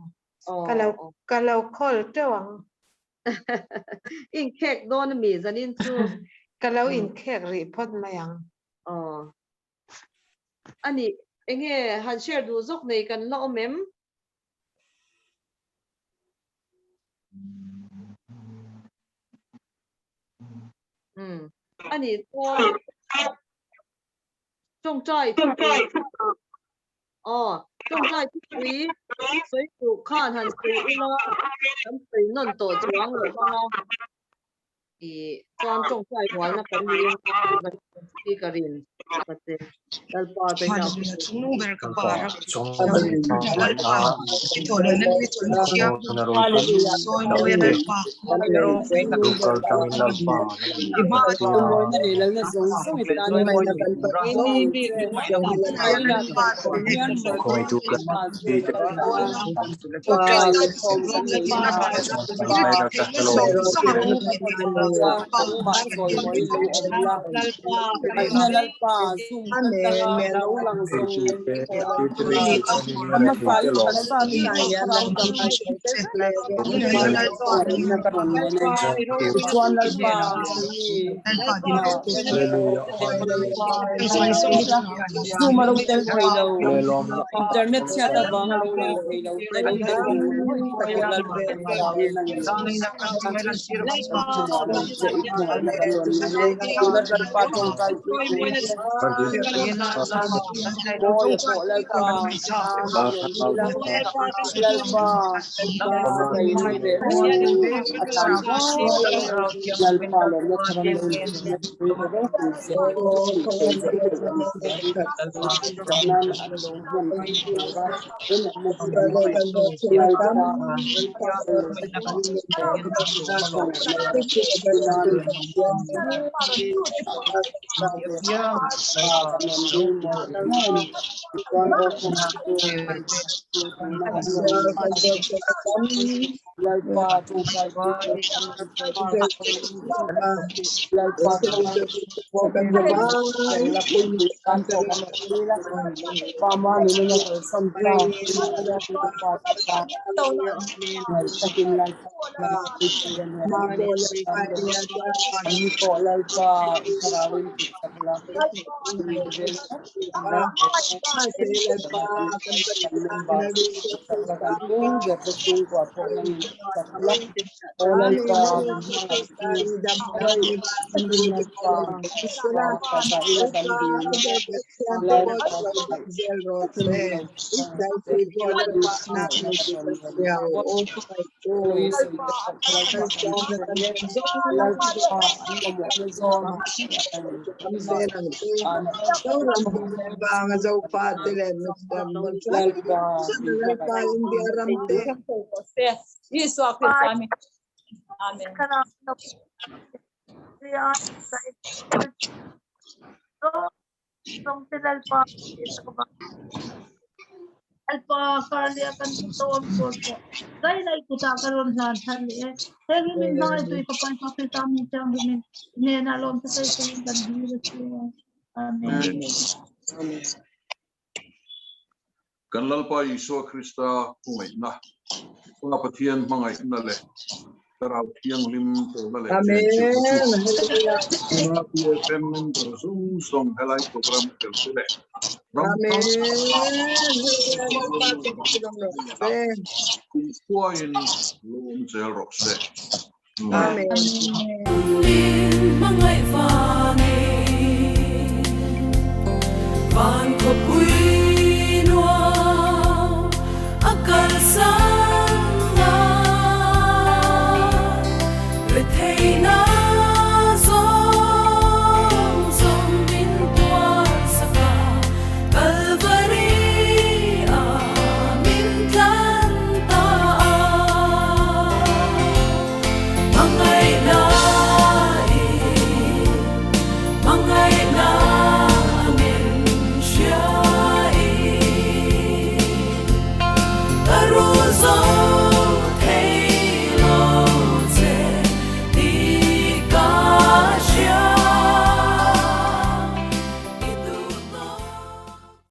Ka lo ka lo call teuh ang. I inkhek dawn a mi zanin chu. Ka lo inkhek rih phawt mai ang. Aw. A nih enge han share duh zawk nei kan la awm em? Um a nih chuan tawngtai thupui aw tawngtai thupui sawi duh khan han sawi ula kan sawi nawn tawh chuang lo vang a ih chuan tawngtai rualna kan ni a speaker in. Hallelujah. Chungnung ber ka pa ram Lalpa i thawhlehna ni chawlhna thiang sawi mawi a Lalpa i hma Internet chhiat avang a lo lang thei lo te lo tel Amen. Alpa karlia kan to ko dai lai kuta karon hlan than ni e heng min nai tui papai pa pe tam ni chang min ne na lom ta sai kan kan hi le amen. Kan Lalpa Isua Krista hungai na pa Pathian mangai na le Tarau thiang lim to na le. Amen. Na PFM member zung song helai program tel le. Amen. Kum khua in lom zel rok se. Amen. Mangai vani van ko pui.